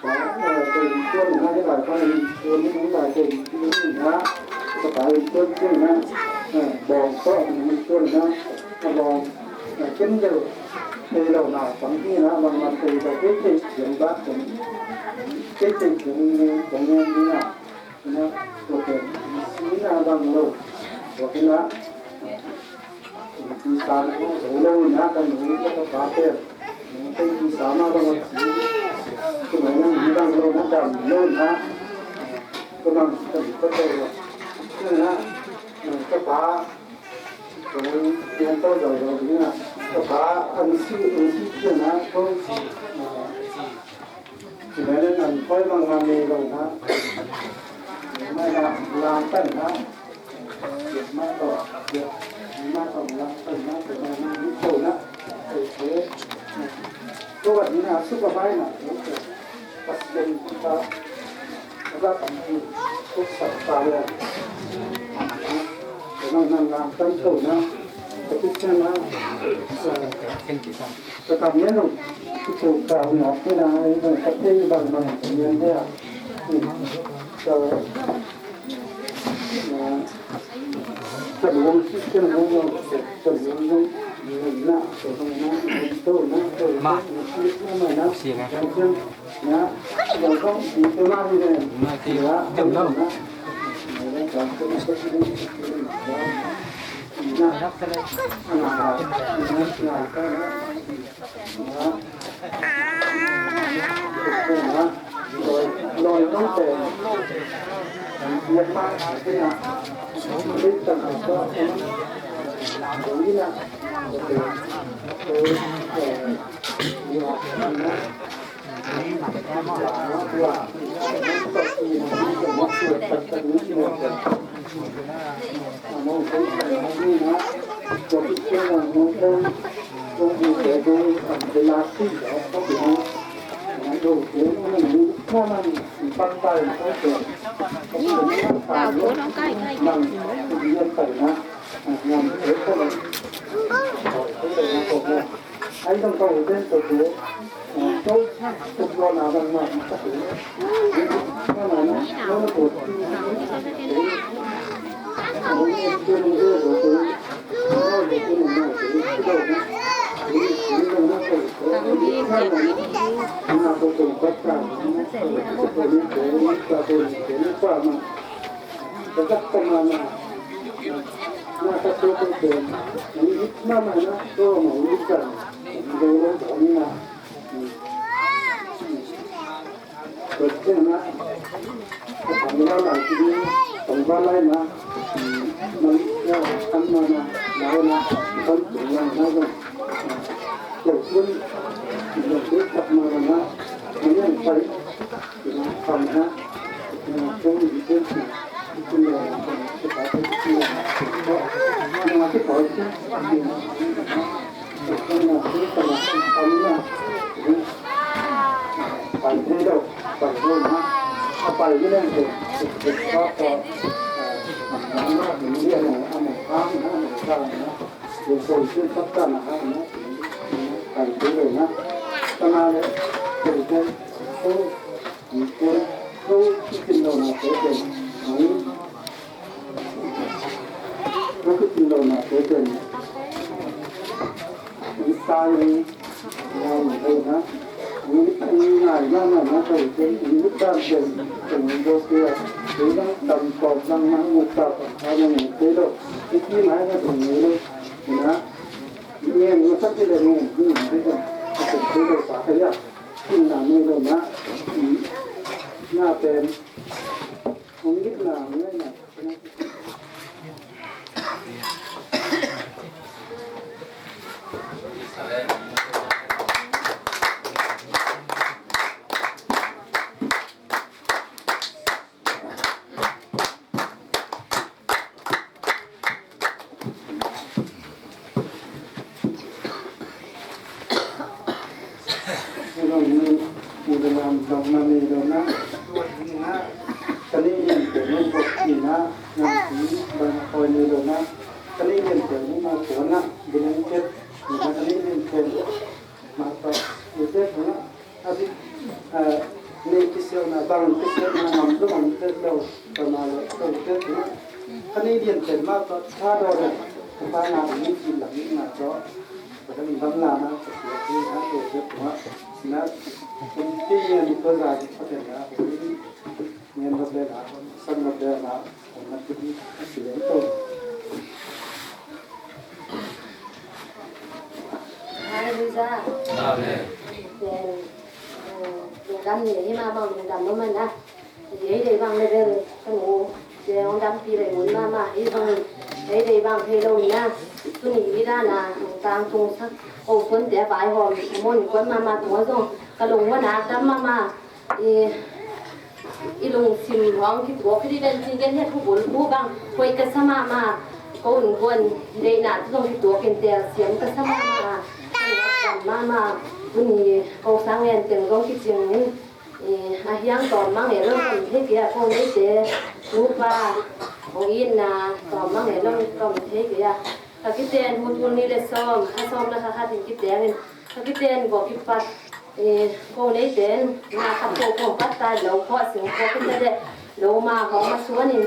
Ka pa na ka nung ka na ka pa na ka nung ka na ka pa na ka nung ka na bong ko na ka na bong ken deu pe lo na pang hi na bang na pe lo ke ke siang ba ke ke ke siang ni kong ni na. Ina tua pen sihna bang lo tua ina. Ina tisa na ko zo lo ina ka nu ina ka pa pen ina ka tisa na bang a si. Tua ina ni bang lo na dam lo ina. Tua bang ka ni ka tua lo ina ka pa. Tua ina ka tua lo ina ka pa an si an si ina ko. Ci mah le nan koi bangmah nei lo na. Mah na langtan na. Mah tawh mah tawh langtan na. Ci mah na ni ko na. Ko wat ni na suka bai na. Pasian kita Ka tam tu ko sa ta le. Ko nang nang langtan ko na. Ka tu cia na. Ka kam ne no. Ku tu ka na ku na ai no ka te bang bang ko ne ne a. Ka na ka luang si ka luang luang ka luang luang na ko na ko na ko na ko na. Siang eh. Na ko na ko si ka ma ni ne. Na ki dem lo. Pai thei lo, pai lo na. A pai ni leng thei, thei pa pa, a, a, a, a, a, a, a, a, a, a, a, a, a, a, pai thei lo na. Kana le, thei thei, ko, ko, ko, kitin lo na, thei thei. Ko kitin lo na, thei thei. Sai ni, ngai ni, thei na. Ni, ni, ngai na, na, na, thei thei. Ni, ni, tan thei, thei ni, do thei. Thei na, tan, tan, na, na, mu, ta, ta, ta, na, ni, thei lo. Ni, ni, ngai na, thei ni lo. Ni na. Ngen masak hi leh ngen, ngen, ngen, ngen. A kum thei lo pa thei a. Kin na nei lo na. Na pen. Hong gik na, ngen na. A dik, eh, nei kisialna, bang kisialna ngam lo, ngam lo, bang lo, bang lo. Ka nei lian pen mah tawh, tha dawn a, ka pa na, ni ci lam ni na tawh, ka dang bang la na, ka sia ci na, ka sia tawh, na, kum ti ni a ni ko za, ka pen na, kum ni, ni a ni ko na, san ni ko na. Hallelujah. Amen. Lungdam ni hi mah bang lungdam mah mah na. Ei dei bang level ka nu te hong dampi lei mun mah mah hi bang ei dei bang thei lo hi na. Tuni hi dan a lungtang tung sak ko suan te a vaihawm mun kuan mah mah tung a zong ka lung mah na dam mah mah. I, i lungsim hong kituak hi dih ven cin gen hiat hu bul hu bang hoih ka sa mahmah. Ko innkuan deihna tu zong kituak in tel siam ka sa mahmah. Ka lungdam mahmah. Tuni ko sang ngen teng zong kicing in, i, a hiang tawm mang e lo kam thei kei a ko neite nupa hong itna tawm mang e lo kam thei kei a. Ka kiten hu tul ni le sawm, a sawm na kha khat in kiteng in, ka kiten gua kipat, eh, ko neiten na khat ko ko pat ta lo ko sing ko kita de lo ma hong ma suan in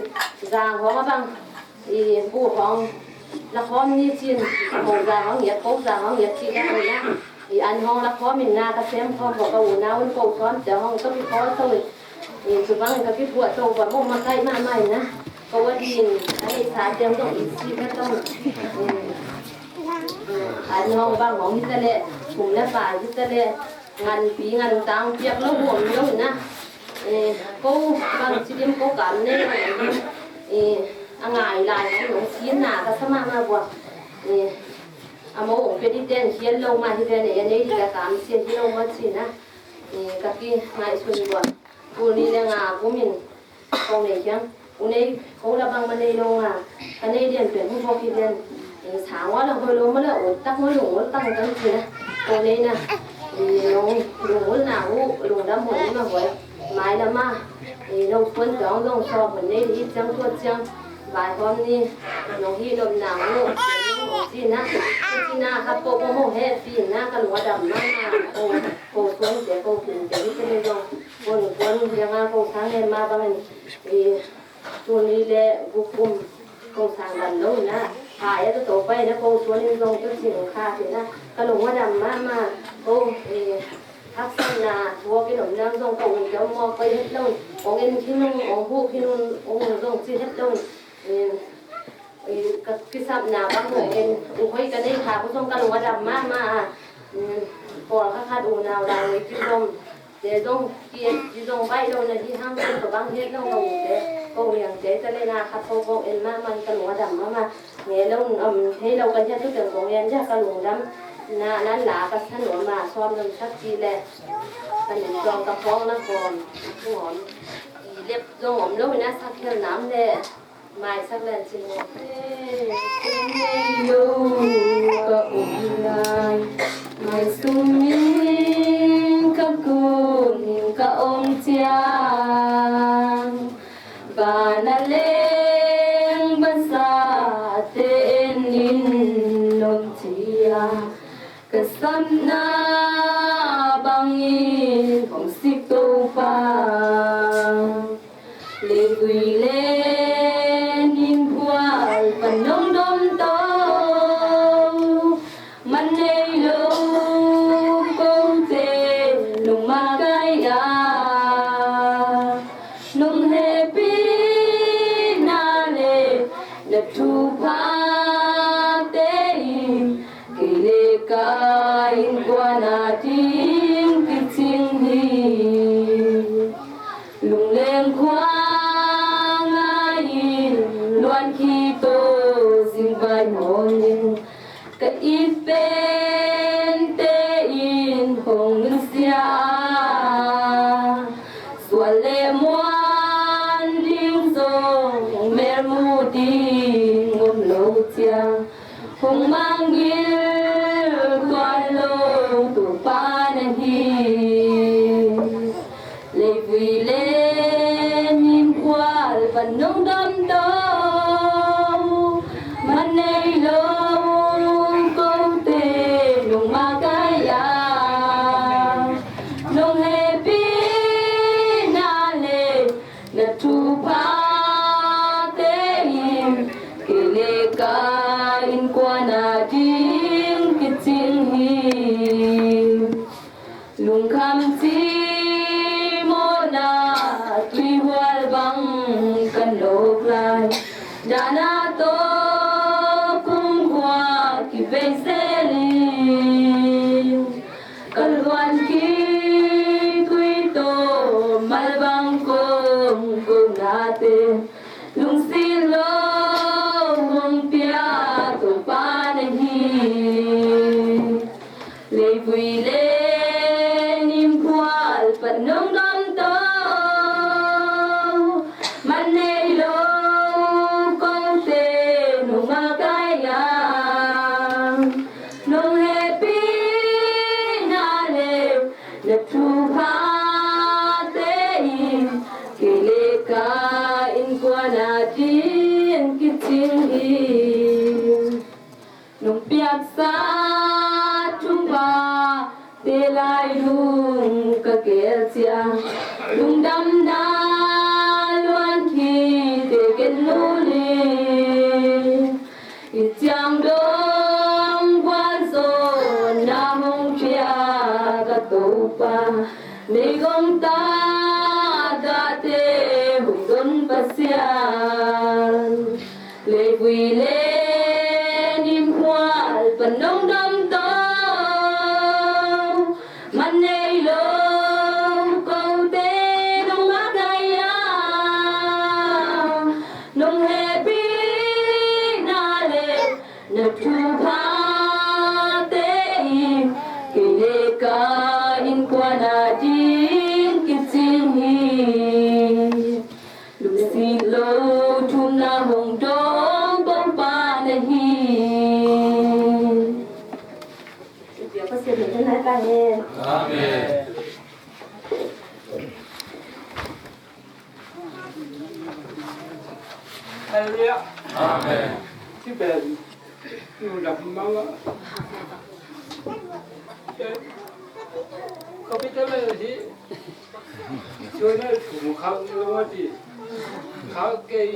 zang hong a bang, eh, bu hong la khom ni cin ko zang hong yat, ko zang hong yat cin na ni na, eh, an hong la khom in na ka sem khom ko ka u na un ko khom te hong ka bi ko to in. I, cu bang ka kibuah to bang hong makaih mahmah in na. Ko a din a neih sa tiang zong i si ka tong. I, i, an hong bang hong hi ta leh, kum le pai hi ta leh, nganpi ngantang piak lo hong lo na. I, ko bang ci dim ko kam nei lo na. I, a ngai lai hong lo si na ka sa mahmah buah. I, a mo hong pe di ten hial lo mah hi ven e, a nei di ka kam sia hi lo mah ci na. I, ka ki ngaihsun buah. Tul nih le nga kum in ko nei hiang. U nei ko la bang ma nei lo nga. Ka nei lian pen hu bok hi lian. Sang wa la hoi lo ma la ut tak ma lung ul tang tang ci na. Ko nei na. Lung, lung ul na u, lung dam hoi ma hoi. Mai la ma. Lo suan tong long so hoi nei hi ciang tuat ciang. Vai hom ni. Nong hi lom na u. Ci na. Ci na ka po po mo he pi na ka lua dam ma na. Ko, ko suan te ko kin te hi te nei long. Ko, ko, ko, ko, ko, sang ne ma bang ni. I, tuni le guk kum ko sang dam lo na. Ka ya to to pai na ko suan in zong to cing kha te na. Ka lung wa dam ma ma. Ko, i, Haksatna, walk in om nang zong ka u te om maw, koi het lo. Ong en khin ung, ong huh khin ung, ong zong ci het lo. Eh, eh, ka kisapna bang hong en, u hoi ka nei kha, ko zong ka lung a dam mahmah a. Mm, pawl kha khat unau lai nei kizom. Te zong ki et, ki zong baih lo na hi hang, ko bang het lo ka u te. Ko u liang te, te le na khat ko kong en mahmah, ka lung a dam mahmah. Nge lo, um, hei lo ka hiat tu teng kong en dia ka lungdam. Na, nan la ka sa nuam a, sawm dam sak ci le. Ka nin sawm ka khawng na kawm, kawm. I lep zong om lo ina sak khel nam le. Mai sak len ci nuam. Hei lo ka um lai. Mai sum in ka kun in ka om ciang. Vana leng basate en in om cia, ka sapna bangin hong sik Topa. Leivui le nin phual pan nong dom to, man nei lo kote nong makai a, nong hehpihna le na thuphate in kei le ka innkuan a ding kicing hi. Lungleng khua ngai in luan khito zing vai mawngin ka it pente in hong nusia a, sual le muan ding zong melmu ding om lo ciang, hong mangngilh tuan lo Topa na hi. Leivui le nin phual pan nong dam to, man nei lo kote nong makai a, nong hehpihna le na thuphate in kei le ka innkuan a ding kicing hi. Lungkham cimawhna tuihual bang ka nawk lai, dana tawh kumkhua kivei zel in, ka luan khitui tawh malbang kong ko nate, lungsim lo hong pia Topa na hi. Leivui le nin phual pan nong dam to, man nei lo kote nong makai a, nong hehpihna le na thuphate in kei le ka innkuan a ding kicing hi. Nong piaksa thuphate lai lung ka geel ciang, lungdamna luan khite ken lul hi. Hih ciang dong gualzawhna hong pia ka Topa, meigong tagahte hong don Pasian. Leivui le nin phual pan nong dam to, man nei lo kote nong makai a, nong hehpihna le na thuphate in kei le ka innkuan a ding kicing hi. Lungsim lo thumna hong dawng Topa na hi. Pasian min thang ta hen. Amen. Halleluiah. Amen. Ci pen lungdam mahmah. Ka pi ta le hi. Suan a thum khak lo a ti. Khak kei.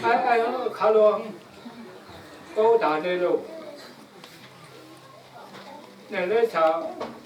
Ai, ai, kha lo. Ko ta ne lo. Ne le sa.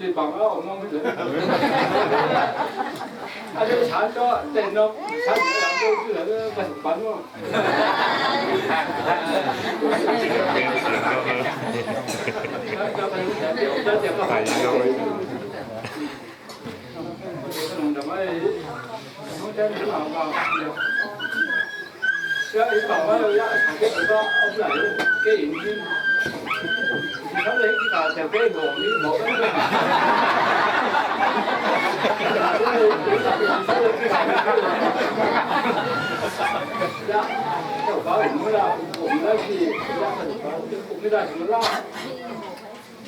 Li bang a om mong. A de chan to ten no chan de lam de ju la ka pan mo.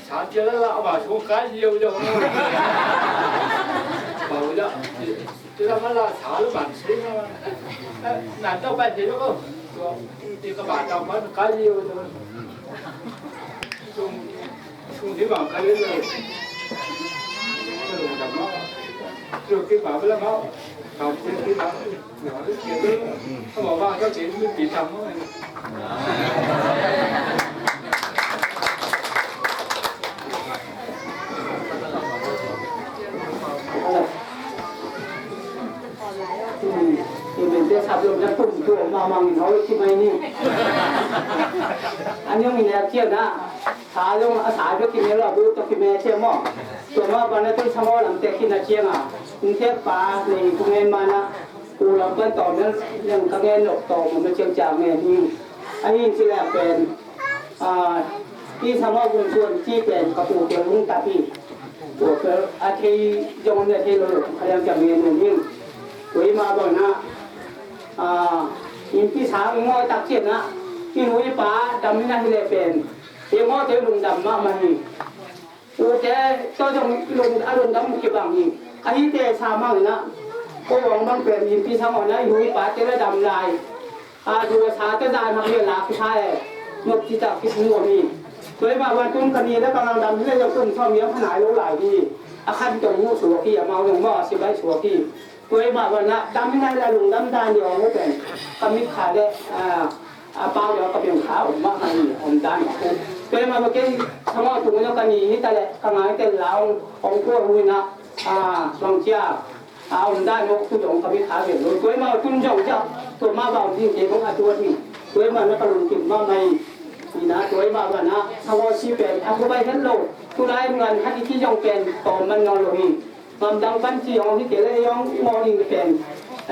Sa cia la la ba su kai liu liu. Ba liu. Cia la ma la sa lu ban sing ma. Nan tau bai liu ko. Ti ka ba tau ma kai liu liu. Sung sung ti ba kai liu liu. Lu da ma. Lu ki ba la ma. Ka ti ki ba. Amen. Te sap lo na tum tum ma mang in hoi ci mai ni. An yong in ya kia na. Sa lo a sa lo ki me lo bu to ki me cia mo. Tua ma ba na tum sa mo lam te ki na cia nga. In te pa ni ku me ma na. Ku lam kan tawm na liang ka ngen lok tawm na ciang ciang ngen hi. A hi ci lek pen, a, i sam a vun suan ci pen ka pu tel lung tap hi. Tua pen a thei zong na thei lo lo ka liang ciang ngen ngen hi. Tua i ma bang na, a, in pi sa i ngaw tak cian na, i nu i pa dam i na hi le pen. I ngaw te lungdam mahmah hi. Ute tawh zong lung, a lungdam kibang hi. Ahite sa mang inah ko hong bang pen innpi sang hong na i hu i pate la dam lai. A, thu a sa te zan hak le la kisa e. Nop citak kis nuam hi. Tua i mah van tun ka ni le ka ngandam hi le zong kum sawm hiam kha nai lo lai hi. A khan tong mu suak hi, amau zong maw a sibai suak hi. Tua i mah bang ah dam hi nai le lungdam dan hi hong uh pen ka mit kha le, a, a pau le ka piang kha om mah ka ni om dan mah uh. Tua i mah bang kei thangawh tung ka ni hi ta le ka ngai tel la hong, hong tua hu inah, a, bang cia, a, om dan mah uh tu zong ka mit kha ve lo. Tua i mah tun zong cia tua mah bang ding kei kong a tuat hi. Tua i mah na ka lungkim mah mai. Inah tua i mah bang ah thangawh si pen a thu bai het lo. Tu lai ngan khat i ci zong pen tawm man nawn lo hi. Ngamdang pan ci hong hi kei le hong mawh ding pen,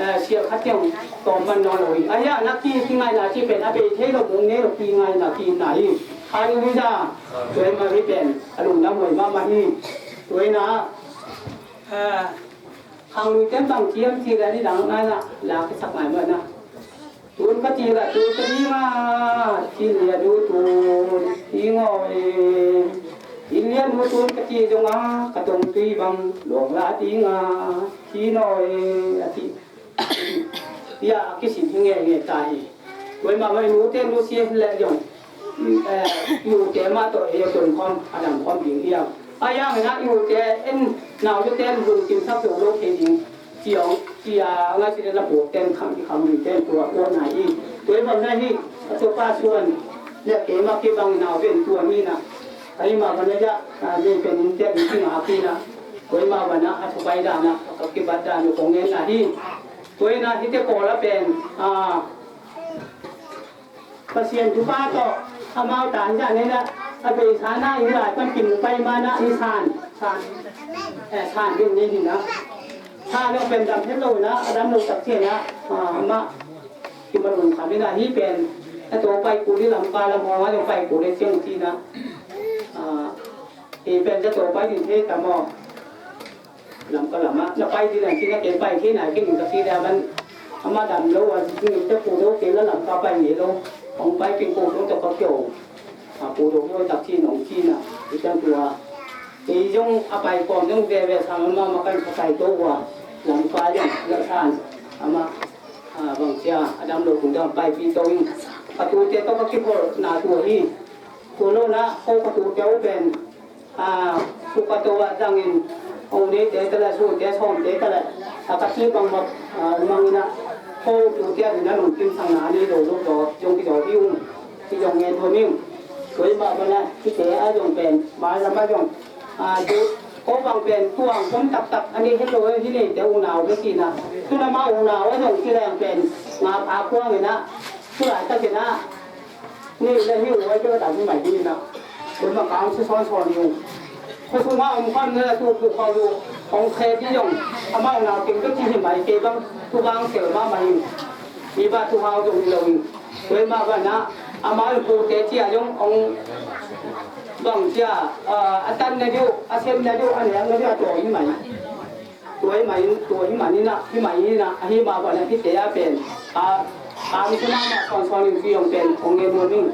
eh, sial khat ciang tawm man nawn lo hi. Ahi a na ki, kingaihna ci pen a bei thei lo, mung nei lo kingaihna ki na hi. Halleluiah. Tua hi mah hi pen a lungdam huai mahmah hi. Tua hi na, eh, khang lui tem bang ciam ci le ni dang nai na la kisak ngai mah na. Tun ka ci la tun ka ding a, ci lian uh tun ding aw e. Ci lian uh tun ka ci zong a, ka tong tui bang luang la ding a, ci naw e, a ci. Ia, a kisin hi nge nge ta hi. Tua i mah mah i nute nu si le zong, eh, nute mah tawh e, a ton khawm, a dam khawm ding hiam. A yang na i ute en nau te ten lungkim sak lo lo thei ding. Ciang cia ngai si na pu ten kham i kham ni ten tua tua na i. Tua i bang na hi a tua pa suan le ke ma ke bang nau ben tua ni na. Ai ma bang na ja a de pen in te di ki ma ki na. Tua i ma bang na a tua pai da na a ki bat da ni kong en na hi. Tua i na hi te ko la pen a Pasian thupha tawh amau tan zah nena a beisa na i lai pan kimu pai mana i san san eh san ding ni hi na. San lo pen dam het lo na a dam lo tak cia na amah kimalum kha bina hi pen a to pai ku li lam ka lam hong a lo pai ku le ciang ci na. Hi pen a to pai din he ta maw. Lamka lamah na pai ding a, kei na kei pai kei na kei ning ka kei dah man. Amah dam lo a, ning te pu do kei la Lamka pai ngei lo. Hong pai kei ko do tawh ka kio. A pu do kio tak ci nong ci na. I kan tua. Kei zong a pai kawm zong veve sang amah ma kan ka pai to ua. Lamka zong la san. Amah a bang cia a dam lo kung dam pai pi to ing. Ka tu te tawh ka kiphol na tua hi. Tua lo na ko ka tu te u pen. A, suka to a zangin, ong nei te tala su te som te tala. A ka si bang bang, a, mangina. Ko tu te a dina lungkim sang na nei lo lo to, zong ki zo hi ung. Ki zong ngen ho ming. Koi ma bana, ki te a zong pen, ma la ma zong. A, du, ko bang pen, tuang kom tak tak, a nei hi lo hi nei te u nau be ki na. Tu na ma u nau a zong ki leng pen, nga pa kuang ina. Tu la ta ki na. Ni le hi ua keu ta hi mai hi na. Kun ma kang su son son ni. Ko su ma om kan ne tu ku ko lu. Ong khe di yong. Ama na king ke ti hi mai ke bang tu bang sel ma mai. Ni ba tu hau yong lo. Kue ma ba na. Ama ku te ti a yong ong bang ti a. A tan ne diu, a sem ne diu, a ne ne diu a to hi mai. Tua hi mah in, tua hi mah in ah, hi mah in ah, ahi mah bang ah hihte ah pen a, a mi suna mah sawnsawn in pi hong pen hong ngen nuam ing.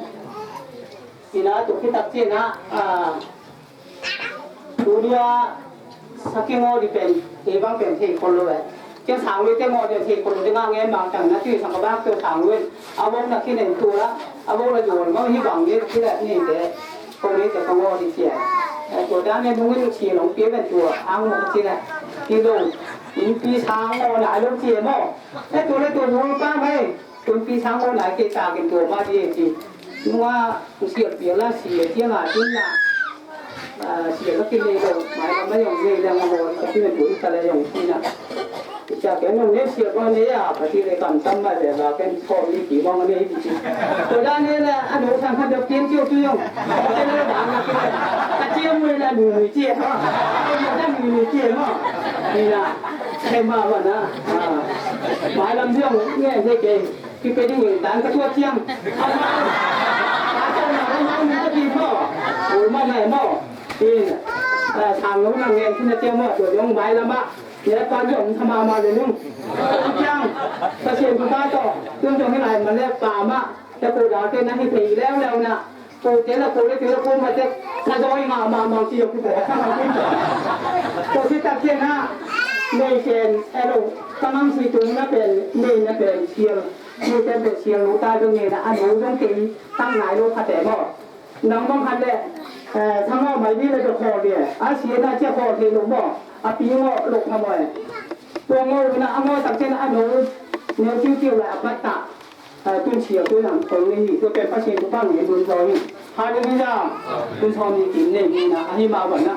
Ina tua khit tak ciangin ah, a, tu dia sa kingaw ding pen kei bang pen thei khol lo eh. Ken sang lui te ngaw ding thei khol lo ding a ngen bang tang na tui sang ka bak tua sang lui a vok na kinen tua a vok la zual mah hi bang ding kila ni te. Kong ni te kong aw di cia. Tua dan ne nungin ci long pia ben tua ang mo ci la. Ki lo. In pi sang aw na lo cia mo. E tua le tua nung pa mai. Tun pi sang aw na ke ta kin tua ma di ci. Nunga sia pia la sia cia nga tin la. Sia la kin le lo. Mai la mai yong le la mo. Ka tin tua i ka la yong tin la. Cia ken nong ne sia ko ne a pati le kam tam ma le ba ken ko mi ki mong ne hi ti. Ko da ne la a no sang khan dok tien kiu tu yong. Ken le ba na ki. Ka cia mu la nu nu cia. Ko da nu nu cia ma. Ni la. Ke ma wa na. Mai lam yong ne ne ke. Ki pe ding dan ka tua ciang. Ka tua na ma ni ka ti mo. O ma na mo. Ina. Sang lo na ngen kin na cia mo. Tua yong mai la ma. Cia pa zong tha mahmah le nung. Ciang Pasian thupha tawh tun zong hi lai mah le pa mah. Cia ko date na hi thei leuleu na. Ko te la ko le te la ko mah te. Tha zaw hi mahmah mang ci zong ki ko tha mahmah. Ko si tak ciang ha. Nei pen elo. Ka mang si tung na pen nei na pen sial. Nei pen pen sial lo ta zong nei na a no zong kei tang nai lo kha te maw. Nang bang khat le, eh, thangawh mai ding le bia khawl ding. A si na cia khawl thei lo maw? A pi ngawh lo kha maw e? Tua ngawh lo na a ngawh tak cian a no, no tiu tiu le a pat ta. Eh, tun cia tun ang kong ni hi. Tua pen Pasian tua bang ni dun zaw hi. Hallelujah. Tun sawm ni kim nei ni na. A hi ma bang na.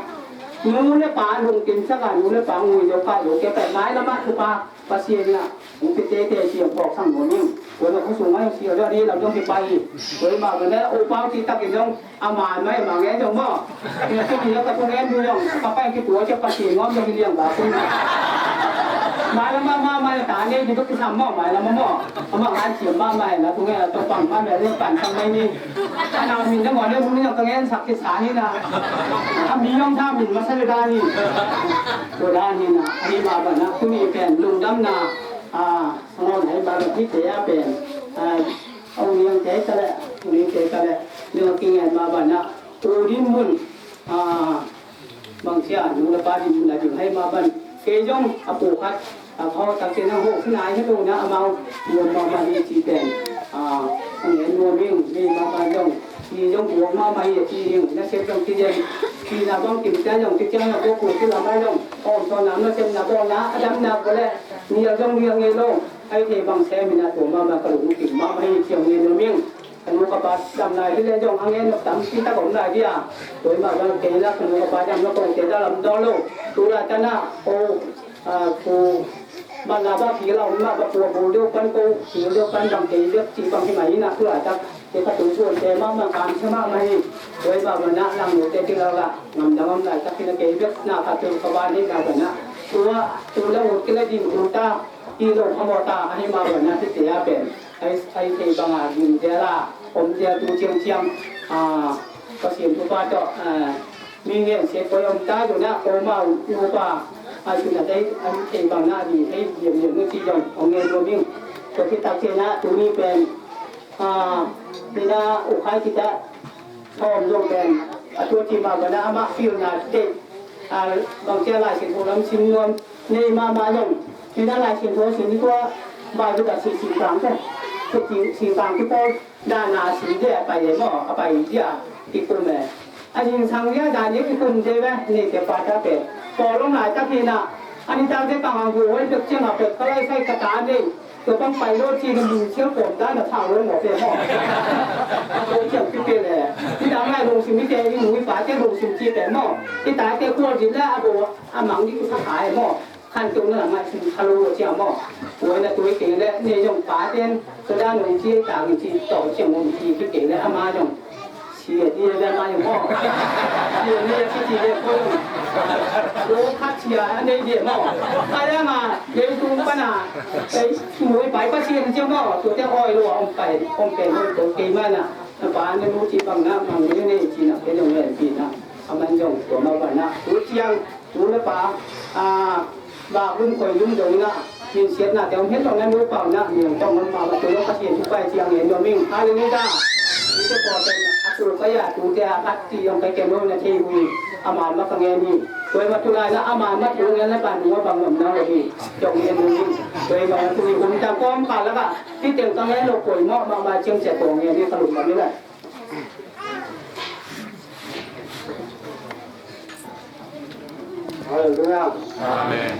Nu le pa lungkim sak a nu le pa ngui lo ka lo ke pen mai la ma tu pa. Pasian in ah hong pia teitei ci hong phawk sang nuam ing. Tua na khua sung ah hong sial deuh a ding lam dong kipai hi. Tua hi mah bang leh upau cihtakin dong a man mah hi mah ngen dong maw. Tua tuni dong ka tua ngen ding dong ka pai kitua ciah Pasian ngawm dong hi liang ba kun. Mah lam ah mah mah ta nei ding bek kisam maw mah lam ah maw. Amah ngan ciam mah mah hi na tua ngen a tua pang mah mah ding pan sang mai ni. A nau min dong ngawh ding bek ni dong ka ngen sak kisa hi na. A mi dong tha min masa ding dan hi. Tua dan hi na, ahi mah bang na, tuni pen lungdamna, a, sangawn ahi mah bang hihte a pen, a, a u niangte taleh, u niangte taleh, nang a kingen mah bang na, u dinmun, a, bang cia, nu le pa dinmun a ding ahi mah bang, kei zong a pu khat, a, pau tak cia nang ho, kina ahi lo na, amau, nuam mah bang hi ci pen, a, a ngen nuam ing, hi mah bang zong, hi zong nuam mah bang hi ci ing, na sep zong ci ing, Cihna bang kimte zong, ci ciang na kua kua ci lam ai zong, om sawnna, na semna bawlna, a damna kua le, ni a zong ni a ngei lo, ai thei bang sem ina tua mahmah ka lungkim mahmah hi ciang ngei nuam ing. Ka nu ka pa dam lai hi le zong a ngen nok tampi tak om lai dia. Tua hi mah bang kei la ka nu ka pa dam nok ko te da lam dawn lo. Tu laitak na ko, a, ko Manna ba kila um mah ba, kua bul deuh pan ko, bul deuh pan bang kei bek ci bang hi mah hi na, tu laitak te ka tu suan te mahmah, kamsia mahmah hi. Tua hi mah bang na lang nu te ci la la ngam dang om laitak hi na, kei bek na ka tu ka ban hi mah bang na. Tua tu la ut kila ding ut ta, i lo phamawh ta, a hi mah bang na, ci te a pen ai, ai thei bang a ding te la om te a tu ciang ciang, a, Pasian thupha tawh, a, mi ngen se poi om ta, tu na ko mau nupa a, tu na dei a, thei bang na di thei diam diam na ci zong ong ngen nuam ing. Tua khit tak ciang na tuni pen, a, ni na u khai khit tak thawm zong pen a, tua ci mah bang na amah pilna deih, a, bang cia Lai Siangtho lam sim nuam nei mahmah zong, ni na Lai Siangtho sim ni tua Bible a si singkang te, si singkang te pawl Dana si dia a pai e maw, a pai dia kikum e. A zingsang dia dan dia kikum de ve, ni te pa ta pe. Pawl om laitak hi na, a nitak te kang ang gu hoi pek ciang a pek ka lai sai ka ta nei. Tua bang pai lo ci na min sial pom dan a thau lo maw pe maw. A ko ciang pi pe le. Ni dang lai lungsim ni te, i nu i pa te lungsim ci pe maw. I ta te kual din le a bo a mang ni ki sa kai maw. Khan tung na la ngai sin kha lo cia maw. Tua na tua kei le nei zong pa ten tua dan nong ci ta ngi ci tawh cia nong ci ki kei le ama zong. Sia di le ama zong maw. Sia ni ki ci le ko zong. Lo khat sia a nei di maw. Ka le ma le tung pa na. Ei, mui pai pa sia ni cia maw. Tua te oi lo ong pai ong pen lo tua kei ma na. Na pa na lu ci bang na mang ni nei ci na kei zong le pi na. A man zong tua ma pa na. Tua ciang Tu le pa, a, ba hun khoi lum dong na, min siat na te om het lo na nu pau na, min tong om pau na, tu lo Pasian tu pai ciang en lo ming. Hallelujah. Ni te ko ten, a tu ka ya, tu te a, at ti yong ka kem lo na te hui, a man ma ka ngen ni. Tua ma tu lai na, a man ma tu ngen na pa nu ma bang om na lo ni. Jong en lo ming. Tua ma tu ni hun ta kom ka la ka, ti teng ka ngen lo koi mo, ma ma ciang se ko ngen ni ka lum ma ni la. Hallelujah. Amen.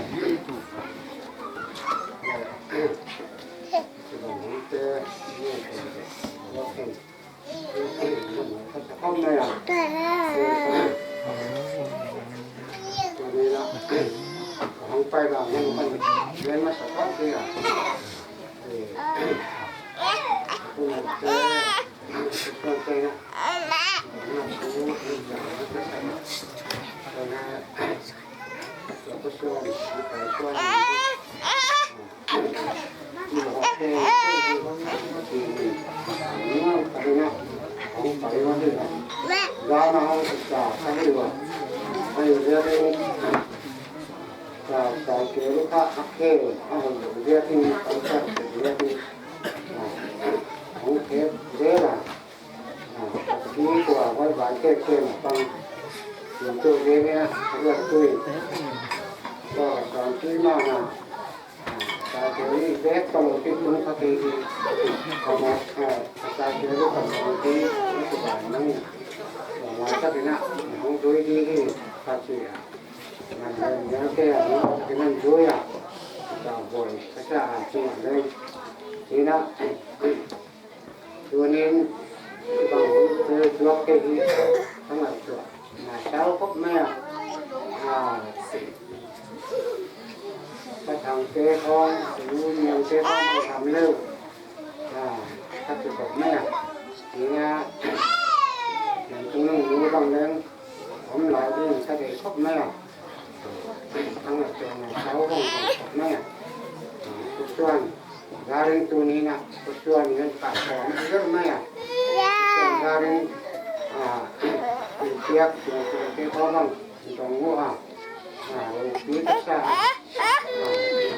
Ki tua vai vai tek tek na pang. Kin tu ve ve na, ruat tui. Tua kan ki ma na. Sa ke ni ve ka lo ki tung ka ke ni. Ka ma, sa ke ni ka ma ki, ni ku ba ni. Tua ma sa ke na, hong tui di di, ka ki a. Man ni ke a, ni ke nan tui a. Ka boi, ka sa a, ki a le. Ni na. Tunin bang hun te tuak kei hi, ka ngaihtuah na sau khop mai a. A, ka thangte khawng, u niamte khawng bang tham leu. A, ka ci khop mai a. Ina, niam tung nung nu bang leng om lai ding ka deih khop mai a. Ka ngaihtuah na sau bang khop mai a. A, tuk tuan. Garing tuni na, kusuan ni ka kawm a zer mai a. Kusuan garing, a, in piak, kusuan kusuan te ko bang, in tong mu a. A, rupi ka sa a. A,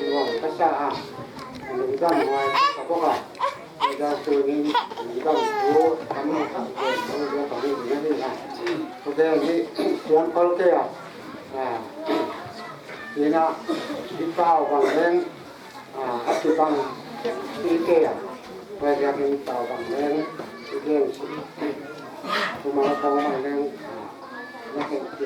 nuam ka sa a. A, lungdam huai ka bok a. Kusuan tuni, lungdam tu, kami ka, kusuan tu, kami tu, kami tu, kami tu. Kusuan ni, kusuan kol ke a. A, ina, di pau bang leng, a, a kibang i ke a, vai biakinn tau bang leng i gen si. Kuman a tau bang leng, a, na khen pi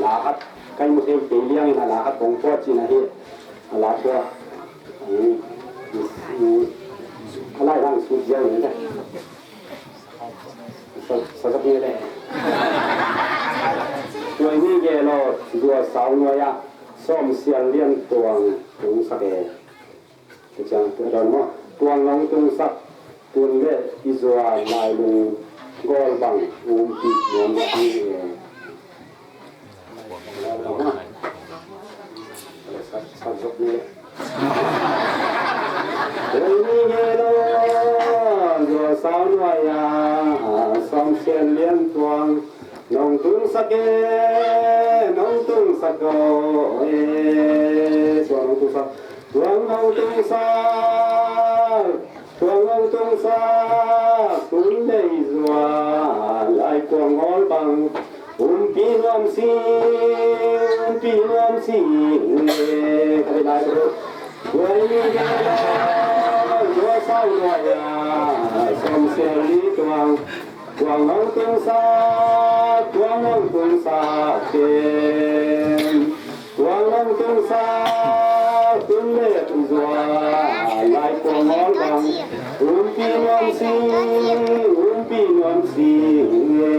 La khat kai mu thei kei liangin a la khat kong pua cin ahi. A la pua. A lai lang sut ziau ni. Sa, sa zak ni le. Tuai ni ge lo, zua sau nuai a. Sawm sial lian tuang tung sak e. Tuang nong tungsak tun le i zua lailung gawl bang umpi nuam si e. Sak zok ni. Ui ni nge lo, zua sau nuai a, sawm sial lian tuang nong tungsak e, nong tungsak o e, tuang nong tungsak, tuang nong tungsak, tuang nong tungsak, tun le i zua lai kuang ngawl bang umpi nuam si, umpi nuam si e. Ka dei lai ka dei. Tuai ni nge lo, zua sau nuai a, sawm sial li tuang, tuang nong tungsak, tuang nong tungsak ken. Tuang nong tungsak tun le i zua lai kuang ngawl bang umpi nuam si, umpi nuam si e.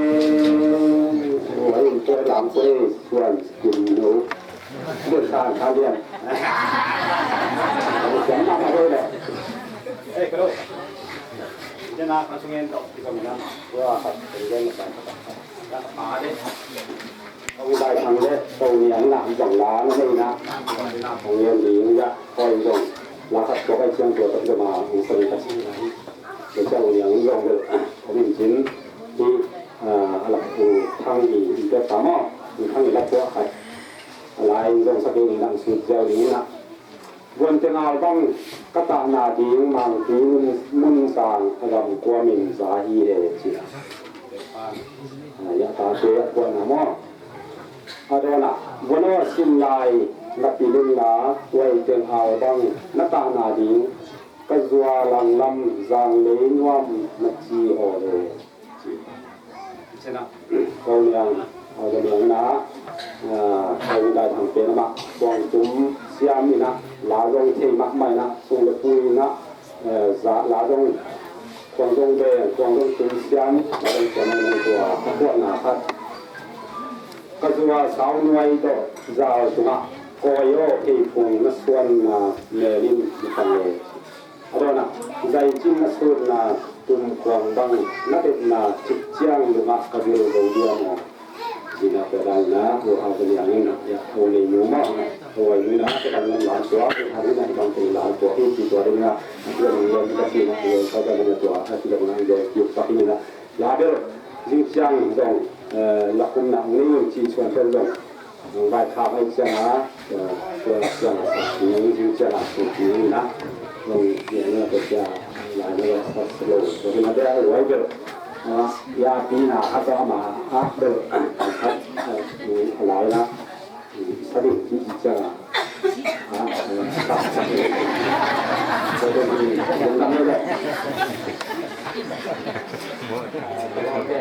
Ua in tua lam ko e, suan kim no. Tua san kha lian. Siam na ma ko le. Ei, ka lo. Jana ka sungen to, ka mina. Ua ka sungen na pa. Ka pa de. Kong Dai Thang le Ko Niang na bang la na nei na. Kong Niang ding ya koi zong la khat tua kai ciang tua tak zama ung sang ka ci. Ka ciang Niang zong le ko min cin hi a la ku thang hi in tua tamo. Thang hi la tua khat. A lai zong sa ke ni nang sut ziau ding na. Guan teng au bang ka tahna ding mangpi mun, mun sang a gam kua min za hi e ci. A, ya ta te a kuan a maw. A dawn ah, guan aw a sin lai na pil in la, guan teng au bang na tahna ding ka zua langlam zang lei nuam na ci aw e. Ko Niang, Ko Niang na, ah, Ko Dai Thang pen amah kuang tum siam in ah, la zong thei mahmah in ah, sung le pui in ah, eh, za la zong kuang zong beng, kuang zong tum siam, la zong siam in ah tua, a kuahna khat. Ka zua sau nuai tawh zau tungah, kawi aw, kei phung na suanna mel in na pang e. A dawn ah, zaicin na sutna tum kuang bang na betna cik ciang lungah ka bil zo diam aw. Cina pia dan na, ua hau ka liang in ah, ya, ua nei nu mah, ua nei na, ka dan lam lan tua, ua hau na ibang tei lan tua, i ci tua ding na, a tua ding na, ka ci na, ua ka dan na tua, a ci dong na, ua kiu pak in na. La bel, zing ciang zong, eh, la kum na, ung nei un ci suan pen zong. Vai kha vai ciang a, eh, tua ciang a sak ci, zing ciang a sak ci na. Long, ya, na, tua ciang, lai na, sak lo, tua na, dia, wai bel. Ya pi na khat tawh ama a bel khat a lai la. Sa ding ci ci ciang a.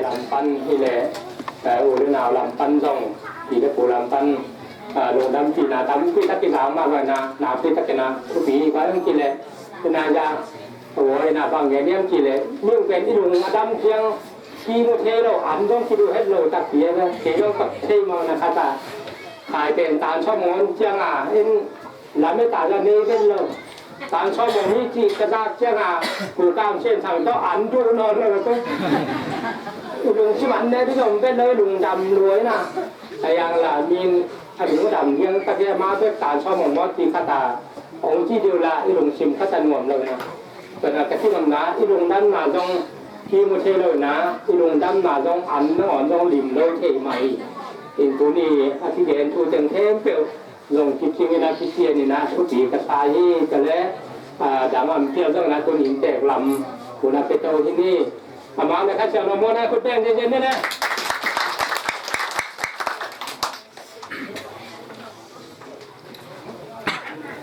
Lam pan hi le u le nau lam pan zong, pi le pu lam pan lungdam cihna tampi takin a om a, na tampi takin a thupi hi bang ci le, na ya, oi, na bang ngen hiam ci le, mihing pen i lung a dam ciang kimu thei lo, an zong kiduh het lo takpi a, kei zong ka thei mawk na khat a, khai pen tan sawm ngawn ciang a, in lam e ta la nei ven lo. Tan sawm ngawn hi cih ka zak ciang a, pu Kam Sian Thang tawh an duh nawn lo ko. I lungsim an ne ding om vet lo, i lungdam lua hi na. A yang la min a lungdam liang tak hi a, ma bek tan sawm ngawn maw ci khat a, ong ci diu la i lungsim khat a nuam lo hi na. Tua na ka ci ngam na, i lungdamna zong kimu thei lo hi na, i lungdamna zong an nangawn zong lim lo thei mah hi. In tuni a kigen thu teng khempeuh zong kicing in a kician in a thupi ka sa hi. Tua le, a, dang a om pial zong in a tuni in tek lam hun a pia to hi ni. Amau le khat siang lo maw na khut beng zenzen ni le.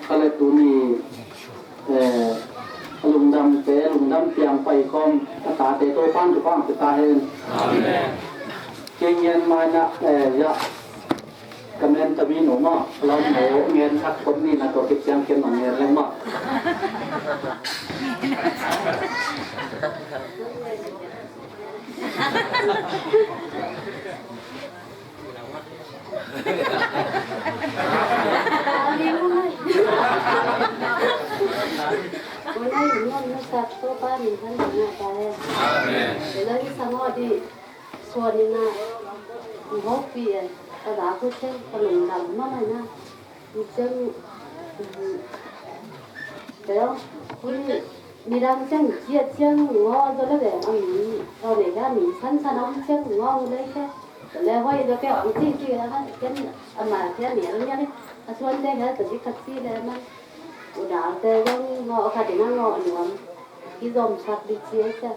Ka le tuni, eh, a lungdamte, lungdam piang pai khawm a tate Topa'n thupha hong pia ta hen. Amen. Kei ngen mai na, eh, ya, ka men ta mi no ma, lam no ngen thak khop ni na, tua kiciang ken no ngen leng ma. Amen. Suan in a, hong hopih e, ka za khut ciang ka lungdam mahmah in a. Ciang, um, bel, hih midang ciang ciat ciang ngawh zaw le veng a mi, tau nei ka mi sansan a om ciang ngawh lei ke. Le hoih zaw ke hong ci ci a, ken ama ciang mial mial a suante ka ci ka ci le man. U Dalte zong ngawh khat in a ngawh nuam. Kizomsak ding ci a cia.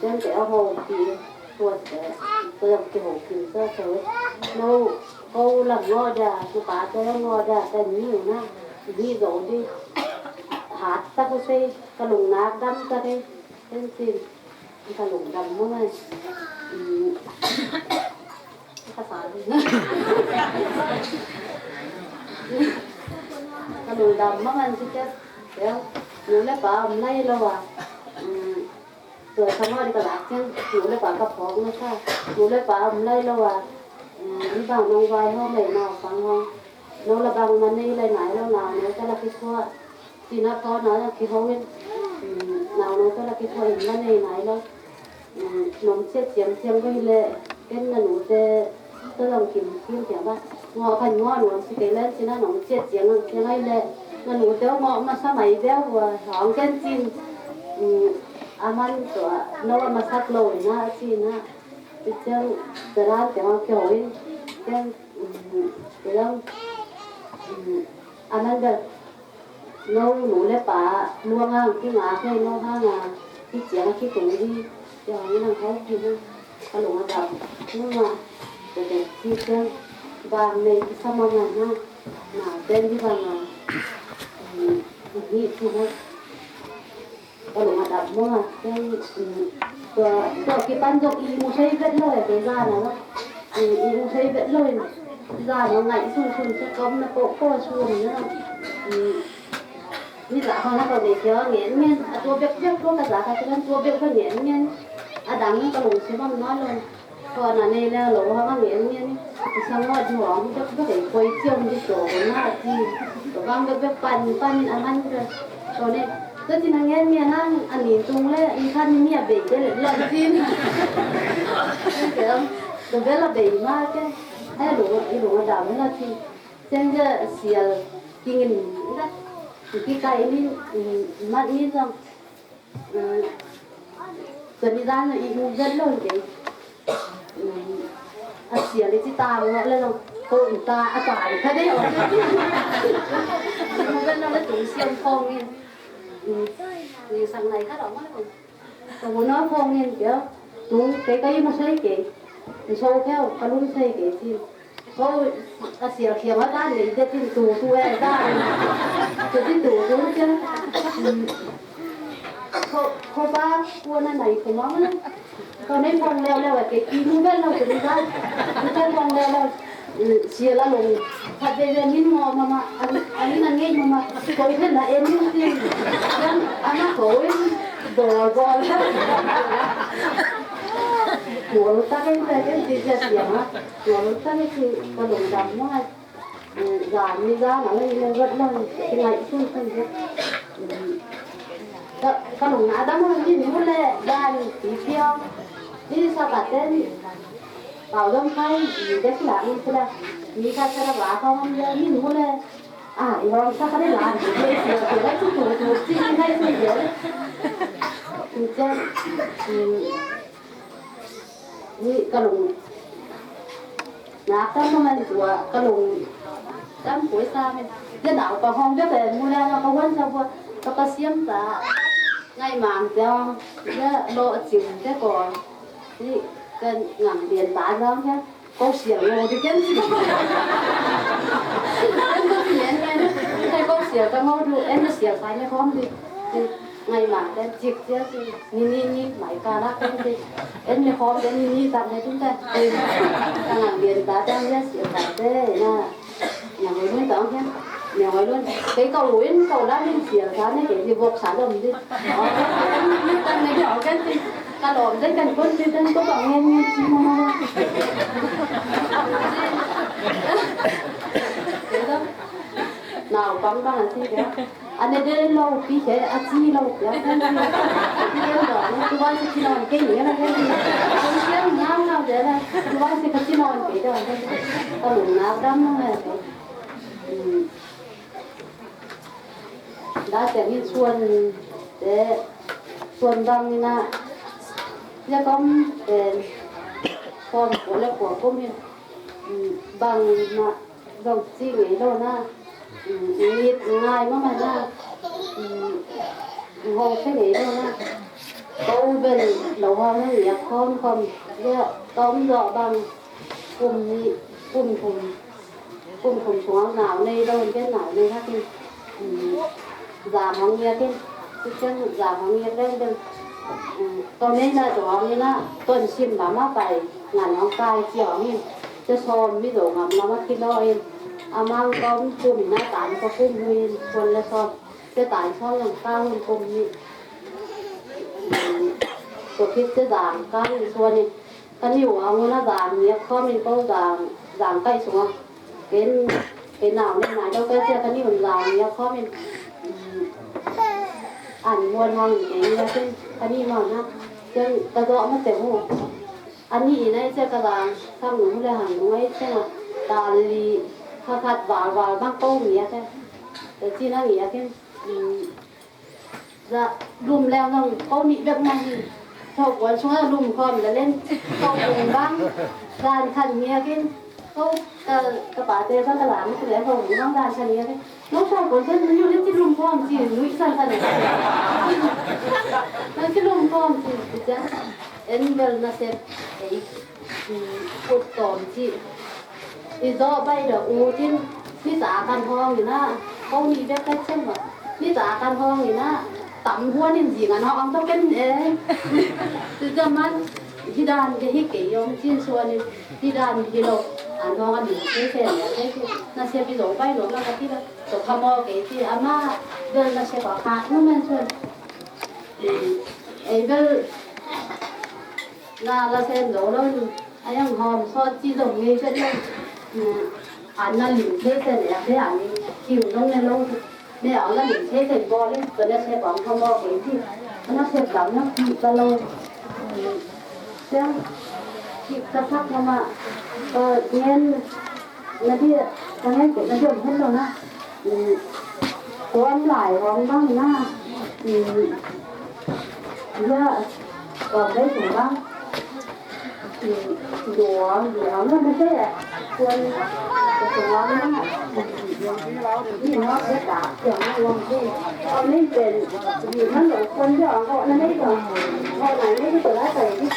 Ciang kei a hopih tuate, tua zong kihopih cia cia. No, ko lam ngawh dia, no pate zong ngawh dia, cia ni uh na. Ni zo ding. Hat tak uh sei, ka lungnak dam tak ei. Ten cin. Ka lungdam mawng ai. Ka sa ding. Ka lungdam mawng an ci cia. Tel, nu le pa om lai lo a. Tua sa mawh ding ka lak ciang, nu le pa ka phawk na sa. Nu le pa om lai lo a. Ni bang nong vai hawm lai nau sang hawm. No la bang man nei lai nai lo, nau no ta la kisuah. Tina pa na la kiho in. Nau no ta la kisuah in man nei nai lo. Nom ciat ciang ciang ko hi le, ken na nute ta long kim kim ciang ba. Ngawh kan ngawh nuam si kei len cina nom ciat ciang ciang ai le. Na nute ngawh masa mai bia hua hong ken cin. Aman tua no a masak lo na cina. Ciang taran ciang kiho in. Ciang Tua, um, a man bel, no nu le pa luang a kingak hi, no hang a kiciang a kitung hi, tua hang in a hau hi hang, ka lung a dam. Nung a, tua tua ci ciang, bang nei kisam a ngan hang, na ten hi bang a, um, hi ci hang. Ka lung a dam mawng a, ken, um, tua, tua kipan zong i mu thei vet lo e, kei zan a lo. I, i mu thei vet lo in, zan a ngaih sun sun cia ka om na pawh pawh sun na lo. Um, nizah hong a ka nei cia ngen ngen, a tua bek bek tua ka za ka cia tua bek bek ngen ngen. A dang ka lungsim om na lo. Khuana nei le lo hang a ngen ngen. I sang ngawh di hong bek bek ei koi ciom di to na a ci. Tua bang bek bek pan pan in a man bek. Tua ne. Tua ci na ngen ngen ang a ni tung le i khan ni a bei de le lo cin. Tua bel a bei ma ke. Ai lo i lo a dam la ci. Sen ja sial king in da. Ki kai ni mat ni zong. Tua ni dan i mu vet lo hi kei. A sial i ci ta ngawh le zong ko in ta a ta i kha dei aw. I mu vet lo le tung siam khawng in. Ni sang nai kha dong le. Ko mu no khawng in kei. Tu kei ka inn a sei kei. Nso keu ka lum sei kei ci. Ko a sial khiang a dan nei de tin tu tu e dan. Tu tin tu tu ciang. Ko ko ba ko na nai ko ma ma. Ko nei pong leo leo e kei ki lu ben lo tu ni ba. Ko nei pong leo leo. Sial a long khat veve min ngawh mahmah, a inn a ngeih mahmah, koi pen a en in ci. Ciang a na ko in bawl bawl. Bawl tak in tak in ci ciat ciang a, bawl tak in ci ka lungdam mahmah. Zan ni zan a lei lei vat lo, ci ngaih sun sun. Ka, ka lung a dam lo ci nu le zan ci piang. Ci sa ka ten. Pau dong kai, mi de sila, mi sila. Mi ka sila ba ka wan de, mi nu le. Ah, i wan sa ka de la, mi de sila, sila, tu, tu, tu, si, mi nai si de. Mi de, mm, ni ka lung. Na ka lung an tua, ka lung. Dam koi sa mi. De na ka hong de, de, mu le na ka wan sa bua, ka pa siam ta. Ngai mang de, de lo a cing de ko. Ni kan ngang lian ta zang de. Ko sial lo di ken si. Ken ko si len ken. Kai ko sial ka ngau du, en na sial sai ne khom di. Ngai ma ken cik cia si. Ni ni ni mai ka na ken si. En ne khom ken ni ni tak ne tun ta. Ka ngang bien ta tang ya sial ta te na. Nang oi lun tang ken. Nang oi lun. Kai ka uin ka ula min sial sa ne ke di bok sa lom di. Ni tak ne ke au ken si. Ka lawm den kan kun ti den ko bang ngen ngen ci mama. Nau bang bang a ci kei. A ne den lo pi kei a ci lo kei a kan ci. Ci den lo ni tu bai ci ci lo kei ni na kei ni. Kun ci ngau ngau den na tu bai ci ka ci lo kei den. Ka lum na dam na. Date hi suan te suan bang ina ya kom pen form ko le ko kom hi bang na zong ci ngei lo na ngit ngai ma ma na hong se ngei lo na ko bel lo hong na ya kom kom ya kom zo bang kum ni kum kum Kum kum sungah nau nei lo in ken nau nei hakin zam hong ngiakin. Tuken zam hong ngiak len ken. Tau nei na zong hong ina ton sim lam a pai ngan hong kai ci hong in. Te sawm mi zo ngam lam a kilo in. Amang tom kum ina tan ko kum hui in kuan le sawm. Te tan sawm yang ka hun kum ni. Ko kit te zam kai in suan in. Ka niu a ngun a zang ngiak khawm in ko zang, zang kaih sungah ken, ken nau nei nai lo ka cia ka niu zang ngiak khawm in an muan hang in kei ngiak in ka ni mau na ciang ka zawh mate mu. A ni in ai cia ka zang sang nung le hang nung ai cia tali kha khat val val bang ko ngiak e. Ka ci na ngiak in Za lum leng zong ko nih bek mah hi. Tho kuan sungah lum khawm la len. Tho kung bang dan khan ngiakin. Ko ka, ka pate bang ka lam ku leng ko kung bang dan khan ngiakin. Nong tho kuan zen nuih len ci lum khawm ci nuih san san. Nang ci lum khawm ci ci ciang. En bel na sep ei. Ut tawm ci. I zawh baih dah ut in, nita kan hawng ina, ko ni bek ka cem a, nita kan hawng ina, tam huan in zing an hawng ang tawh ken e. Ci ciang man, hi dan ke hi kei yong cin suan in, hi dan hi lo, an hawng an in kei kei a kei kei, na sia bi zawh baih lo la ka ti la, tawh kha maw kei ci, ama bel na sia pa kha nu men suan. Ei bel, Na la sem zo lo in a yang hawm sawt ci zong ngei vet lo. An na lim thei sen e a pe a ni kim zong ne lo. Ne a na lim thei sen bawl in ka na sep ang hawm bawl kei ci. Ka na sep lam na ki ka lo. Siang ki ka sak mama ka ngen na dia ka ngen kei na dia om hen lo na. Kuan lai hong bang na. Ya, kuan lai hong bang. Duang, duang na mate. Kuan, kuan na. Ni no se ta, duang na wang se. Kuan ni pen, ni man lo kuan duang ko na nei duang. Ko na nei ko la kai ni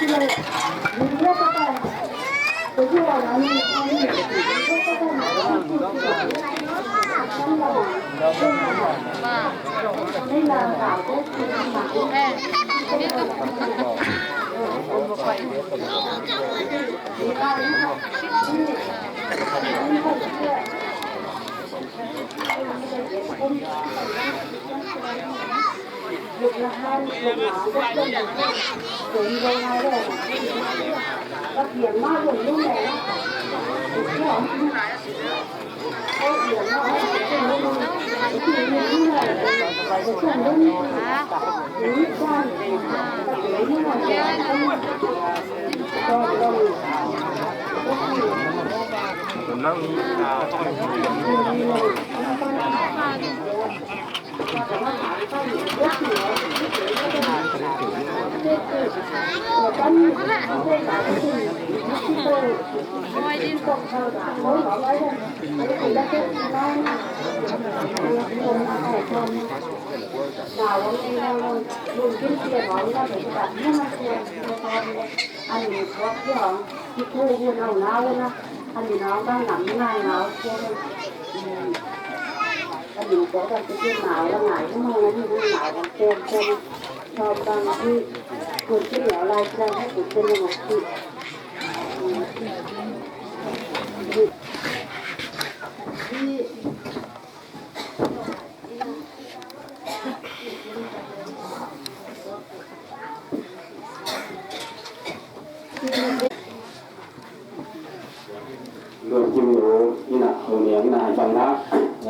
Lungkim lo ina, ho niang ina bang na,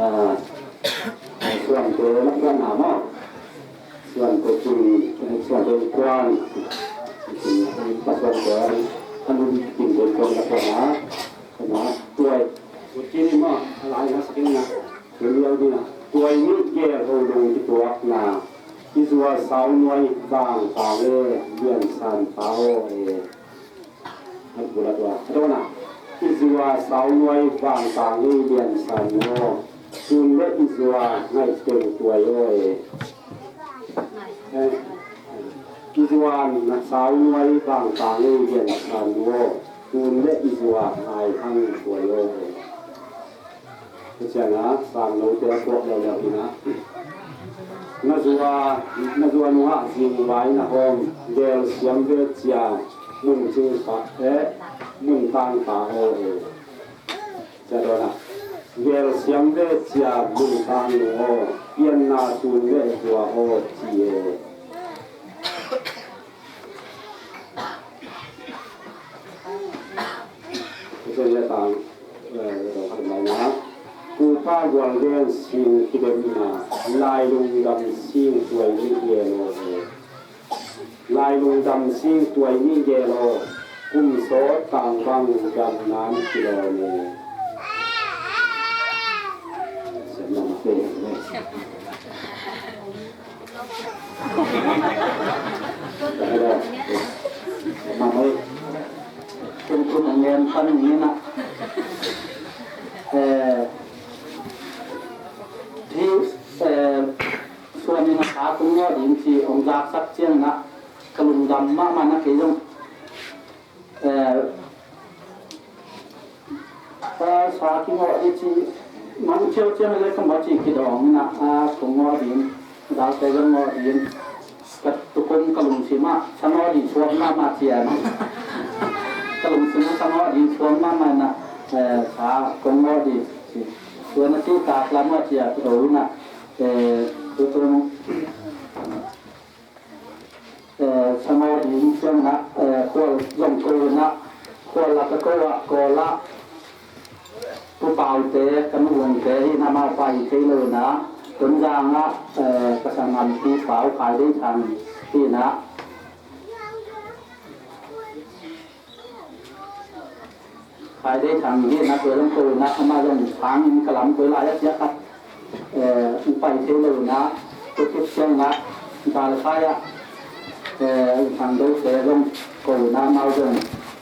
ah, suante lak na maw. Suante kin, suante kuan, pa suante, anu kin kuan lak na, na tuai. Kin maw, alai na sakin na. Tuai nih gel ho dong kituakna. I zua sau nuai vang vang e, lian san pau e. An kula tua. A dona. I zua sau nuai vang vang e, lian san nuo. Tun le i zua ngai teu tuai o e. Eh, i zua na sau nuai vang vang e, lian san nuo. Tun le i zua ngai hang tuai o e. Tua ciangin sang note a puak leuleu hi na. Na zua, na zua nungah zing vai na hawm, gel siam ve cia mun cing pah eh, mun tang ta aw e. Cia dawn ah, gel siam ve cia mun tang nung aw, pianna tun ve zua aw ci e. Tua le tang, eh, tua khat mai na. Pupa gualgen sing kidemna, lai lungdam sing tuai nih gel aw e. Lai lungdam sing tuai nih gel aw. Kum sawt tang bang dam nam kilawm e. Siam nam te. Mamai. Kum kum a ngen pan ni na. Eh, hi, eh, suan ni na ka tung ngawh ding ci ong zaksak ciang na. Ka lungdam mahmah na kei zong. Eh, sa, sa kingawh ding ci, man ciau ciau le ka mawh ci kidawng na, a, kong ngawh ding, dalte ka ngawh ding, ka tukum ka lungsim ah, sa ngawh ding suak mahmah cian. Ka lungsim ah sa ngawh ding suak mahmah na, eh, sa kong ngawh ding ci. Tua na ci tak lam ah cia ka do na, eh, tutum. Eh, sa ngawh ding ciang na, eh, khual zong ko na, khual la ka ko ah, ko la, Pu Paute, ka nu Vungte hi na, mau pai thei lo na, Tonzang ah, eh, ka sanggampi Pau Khai Dei Thang hi na. Khai Dei Thang hi na, tua zong ko na, amah zong thang in ka lam koi lai a ciah khat, eh, pai thei lo na, tua kip ciang na, Dal Khai ah, eh, Thang Do te zong ko na, amau zong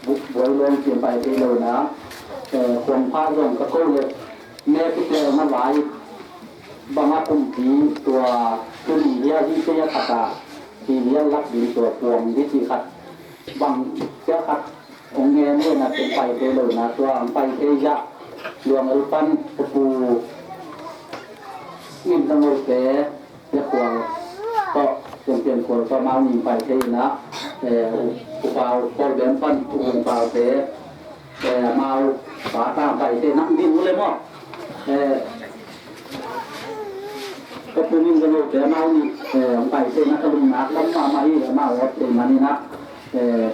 bu-, buai lawng ciang pai thei lo na, eh, Khuang Pha zong ka ko le, me kite na vai, bang a kumpi tua, tu ni hia hi te a khat a, hi hia lak ding tua puang di ci khat. Bang sia khat hong ngen le na tung pai thei lo na tua hong pai thei zah luang el pan ka pu Min Zang Lo te te kual tawh Pian Pian kual tawh mau ning pai thei na, eh, u pau kual bem pan u hong pau te, eh, mau pa ta pai thei na ding u le maw? Eh, Ka pu Min Zang Lo te amau nih, eh, hong pai thei na ka lungnak lam mahmah hi, amau awt thei man hi na, eh,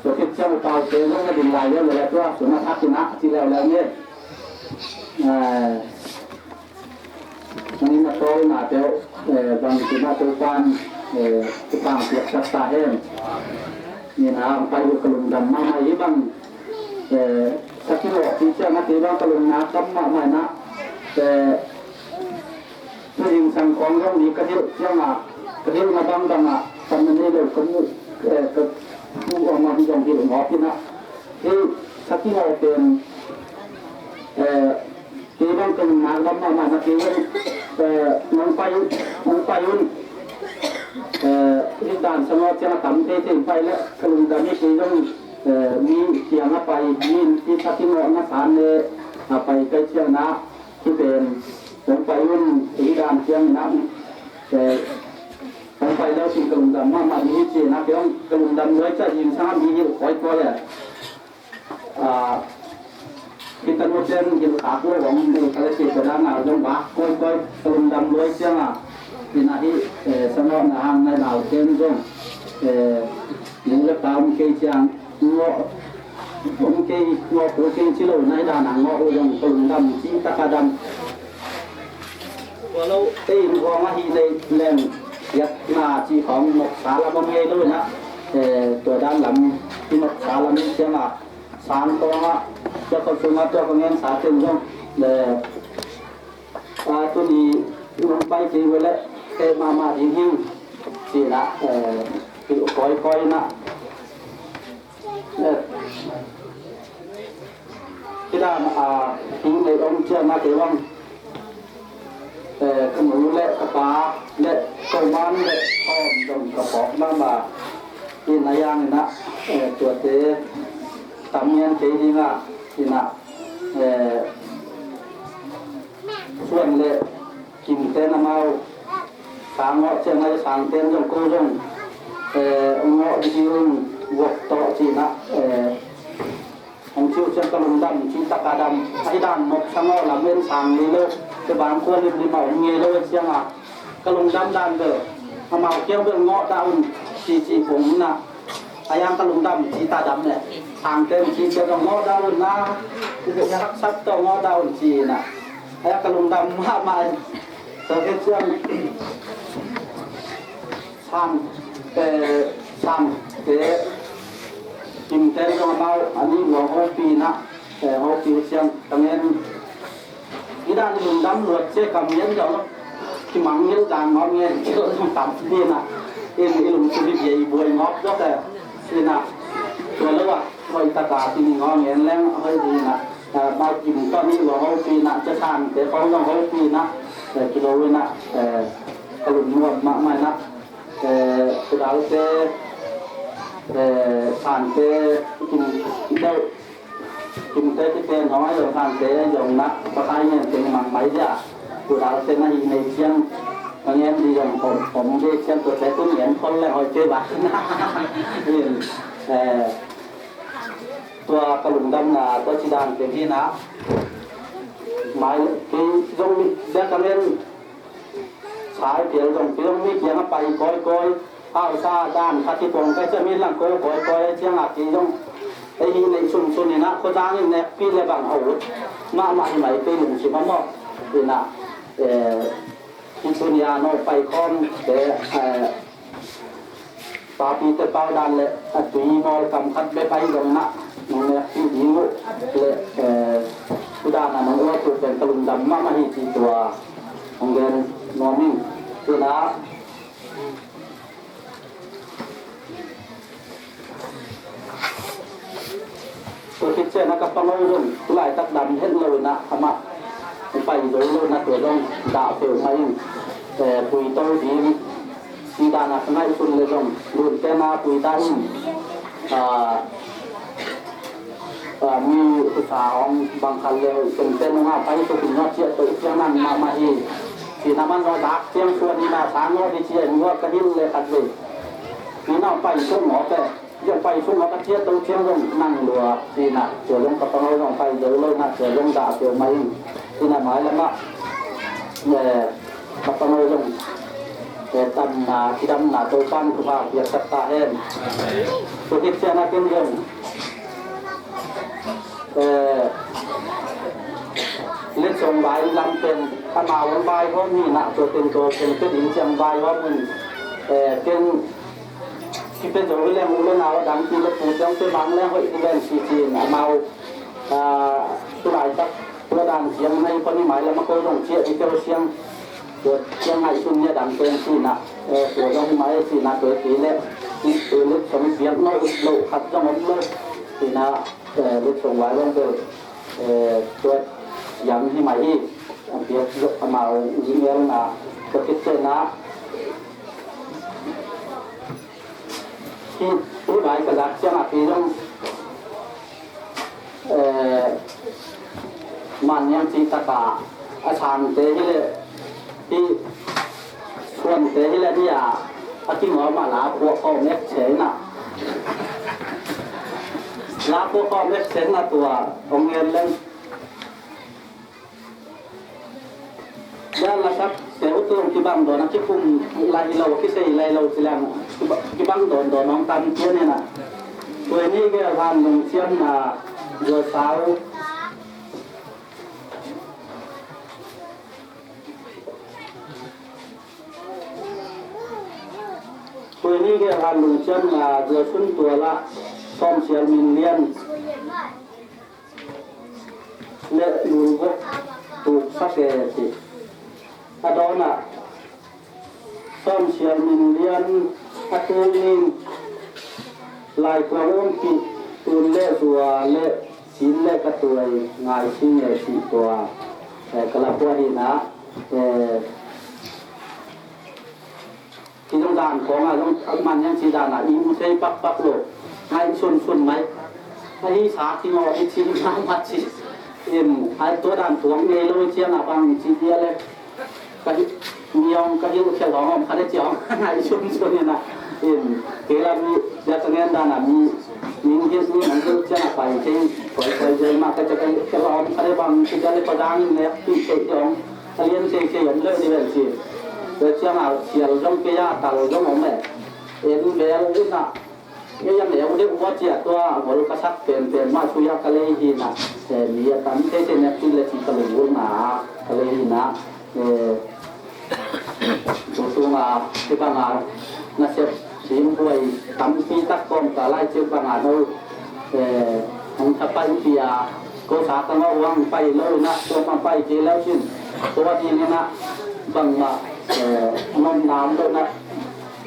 tua khit ciang u pau te zong na ding lai leu le tua sung a thak hi na ci leuleu ni. Eh, nang in na tawl na teu, eh, bang ci na teu pan, eh, ci pang piak sak ta hen. Ni na hong pai uh ka lungdam mahmah hi bang, eh, sa ki lawh ci ciang a te bang ka lungnak lam mahmah hi na, eh, Tua zingsang khawng zong mi ka hilh ciangah, ka hilhna bangbangah, ka na nei lo ka muh, eh, ka muh awng ah zong hilh ngawp inah. Hei, ka kingawh pen, eh, kei bang ka nunnak lam mahmah na kei zong, eh, nong pai, nong pai un. Eh, hih dan sangawt ciangah tam thei thei pai leh, ka lungdam hi kei zong, eh, mi kiangah pai, mi in hih ka kingawhna san le, a pai kai ciangah, Hih pen hong pai un, hih dan ciangin ah, eh, hong pai leu sin ka lungdam mahmah ding hi ci-in ah, kei hong ka lungdam luai ciah zingsang ah mi hilh kawikawi ah. Ah, hih ka nute'n hilh khak lo hong hilh ka le cih ka dan ah zong bak kawikawi ka lungdam luai ciang ah. Hi na hih, eh, sangawhna hang nai laute'n zong, eh, nu le pa om kei ciang, Ngawh, om kei, ngawh kul kei ci lo, na hi dan a ngawh uh zong ka lungdam, ci taka dam. Tua lo, te in khawng a hih leh leng, hiatna ci khawng nopsa lam om ngei lo na, eh, tua dan lam, i nopsa lam in siang a, sang tawng a, tua khawsung a, tua ka ngen sa ten zong, eh, a, tuni, nong pai kei uh leh, eh, mahmah ding hi, ci na, eh, kawikawi na, Hih dan a, hih nei om ciang a kei bang, eh, ka nu le ka pa le ka man le ka om dong ka pawk mahmah. Hih na yang inah, eh, tuate tam ngian kei ding a, inah, eh, Suan le Kimte'n amau sang ngawh ciang a, Sangte'n zong ko zong, eh, ngawh didi un, vok tawh cih na, eh, hong ciu ciang ka lungdam, cih taka dam, a hi dan mok sa ngawh lam en sang ngei lo, te bang khua limlim a om ngei lo ciang a, ka lungdam dan bel, amau kiang bel ngawh dah un, cih cih pong na. A yang ka lungdam ci ta dam le. Sangte ci cia dong ngawh dah un na. Ci cia haksat dong ngawh dah un ci na. A yang ka lungdam mahmah. Sa ke ciang. Sangte, Sangte. Kimte dong amau, a nih luang hopi na. Eh, hopi ciang. Ka ngen Hih dan i lungdam luat ciang kam ngen zong lo. Kimangngilh dan ngawp ngen kei lo zong tam hi na. In i lungsim hi bia i buai ngawp zok e. Hi na. Tua lo ah hoih taka tini ngawh ngen leng hoih ding na. Eh, Maikim tawh nih lua hopi na. Cia Sangte khawng zong hopi na. Eh, kilo hi na. Eh, ka lungnuam mahmah na. Eh, Kudalte, eh, Sangte, Kim, Deuh, Kimte kipen hong a zong Sangte zong na, Pakai ngen teng mang mai dia. Kudalte na hih nei ciang, ka ngen di zong om, om di ciang tuate tun ngen khol le hoih kei bang. In, eh, tua ka lungdamna, tua ci dan teng hi na. Mai, kei zong mi, dia ka ngen, Sai pial zong, pial zong mi kiang a pai kawikawi. Hausa dan khat hi pong kai ciang mi lang ko kawikawi ciang a kei zong. Ei hi neih sunsun in a, Khuazang in nekpi le bang ho ut mahmah hi mai kei lungsim a mawh. In a, eh, hi tuni a no pai khawm te, eh, Papi te pau dan le a tui mawl kam khat bek ahi zong na nong nekpi ding uh le, eh, tu dan a nong uat uh pen ka lungdam mahmah hi ci tua hong gen nuam ing. Tua khit ciang a ka pangau zong tu laitak dam het lo in a amah pai zo lo in a tua zong dah peuhmah in, eh, pui to ding. Ci dan a ka ngaihsun le zong, lunte na pui ta in, Ah, ah, mi usa hong bang khat le uh pen pen nungah pai suk in nua ciah to ciang nan mahmah hi. Ci na man nua dak ciang suan hi na sa nua di ciah nua ka hil le khat ve. Ci na pai suk nua pe. Zong pai suk nua ka ciah to ciang zong nang lua. Ci na tua zong ka pangau zong pai zo lo na tua zong dah tua mai in. Ci na mai lamah. Eh, Ka pangau zong, eh, tamna kidamna Topan thupha piaksak ta hen. Tua khit ciangin ken zong, eh, letsong vai lam pen amau hong vaihawm hi na tua pen tua pen pen in ciang vaihawm in, eh, ken kipia zo hi leng u le nau a dang pi le pu ciang pe mang leng hoih hi leng ci ci in amau, ah, tu laitak tua dan ciang ngai poni mai lam a ko zong ciah di tel siang. Tua ciang ngaihsun nia dang pen sihna, eh, tua zong hi mah e sihna tua kei leh, tua letsong biak no ut loh khat zong om lo. Sihna, eh, letsong vai zong bel, eh, tua yang hi mah hi. A biak zong amau ngelna tua kicehna. Hi, hi vai ka lak ciang a pi zong, eh, man niang cih taka a sangte hi leh hi suante hi leh hi a a kingawm a la phuak kawm ek cei na. La phuak kawm ek cei na tua hong ngen leng. Yan lasak te utung kibang dawn a kikum lai lo kisei lai lo cilang kibang dawn dawn hong tam cian hi na. Tua ni gel han lungciam na gua sau. Tua ni gel han lungciam na gua sun tua la som sial min lian. Le lulvok tuksak e ci. A dawnah sawmsial min lian a tungin laikuang umpih tun le zua le sin le ka tuai ngai si nge cih tua, eh, ka la pua hi na, eh, Ci zong dan kawngah zong man hiang ci danah i mu thei pakpak lo. Ngai sunsun mai. Ahi sa kingawh i ci mahmah ci. In ai tua dan tuang ngei lo i ciangah bang i ci dia le. Ka hi mi hong ka hilh khial hong om kha le ci hong ngai sunsun inah. In kei la mi dia ka ngen danah mi ning hilh mi hong hilh ciangah pai kei koi koi zel mah ka cia ka hilh khial hong om kha le bang ci dia le pa dang in nek ti kei hong. A lian seisei om leh ni vel ci. Tua ciangah sial zong kei a tal zong om e. En vel inah kei a neu deuh ua ciah tua a gol ka sak penpen mah sui a ka lei hinah. Eh, mi a tam teitei nek cin le ci ka lungulna a ka lei hinah. Eh, tutunga kibanga nasep Sim buai tampi tak kawm ka lai cil banga no, eh, hong thapai pia ko sa ka ngawh uang pai lo na ko ma pai ke lo sin ko a ding na bangma, eh, nom nam lo na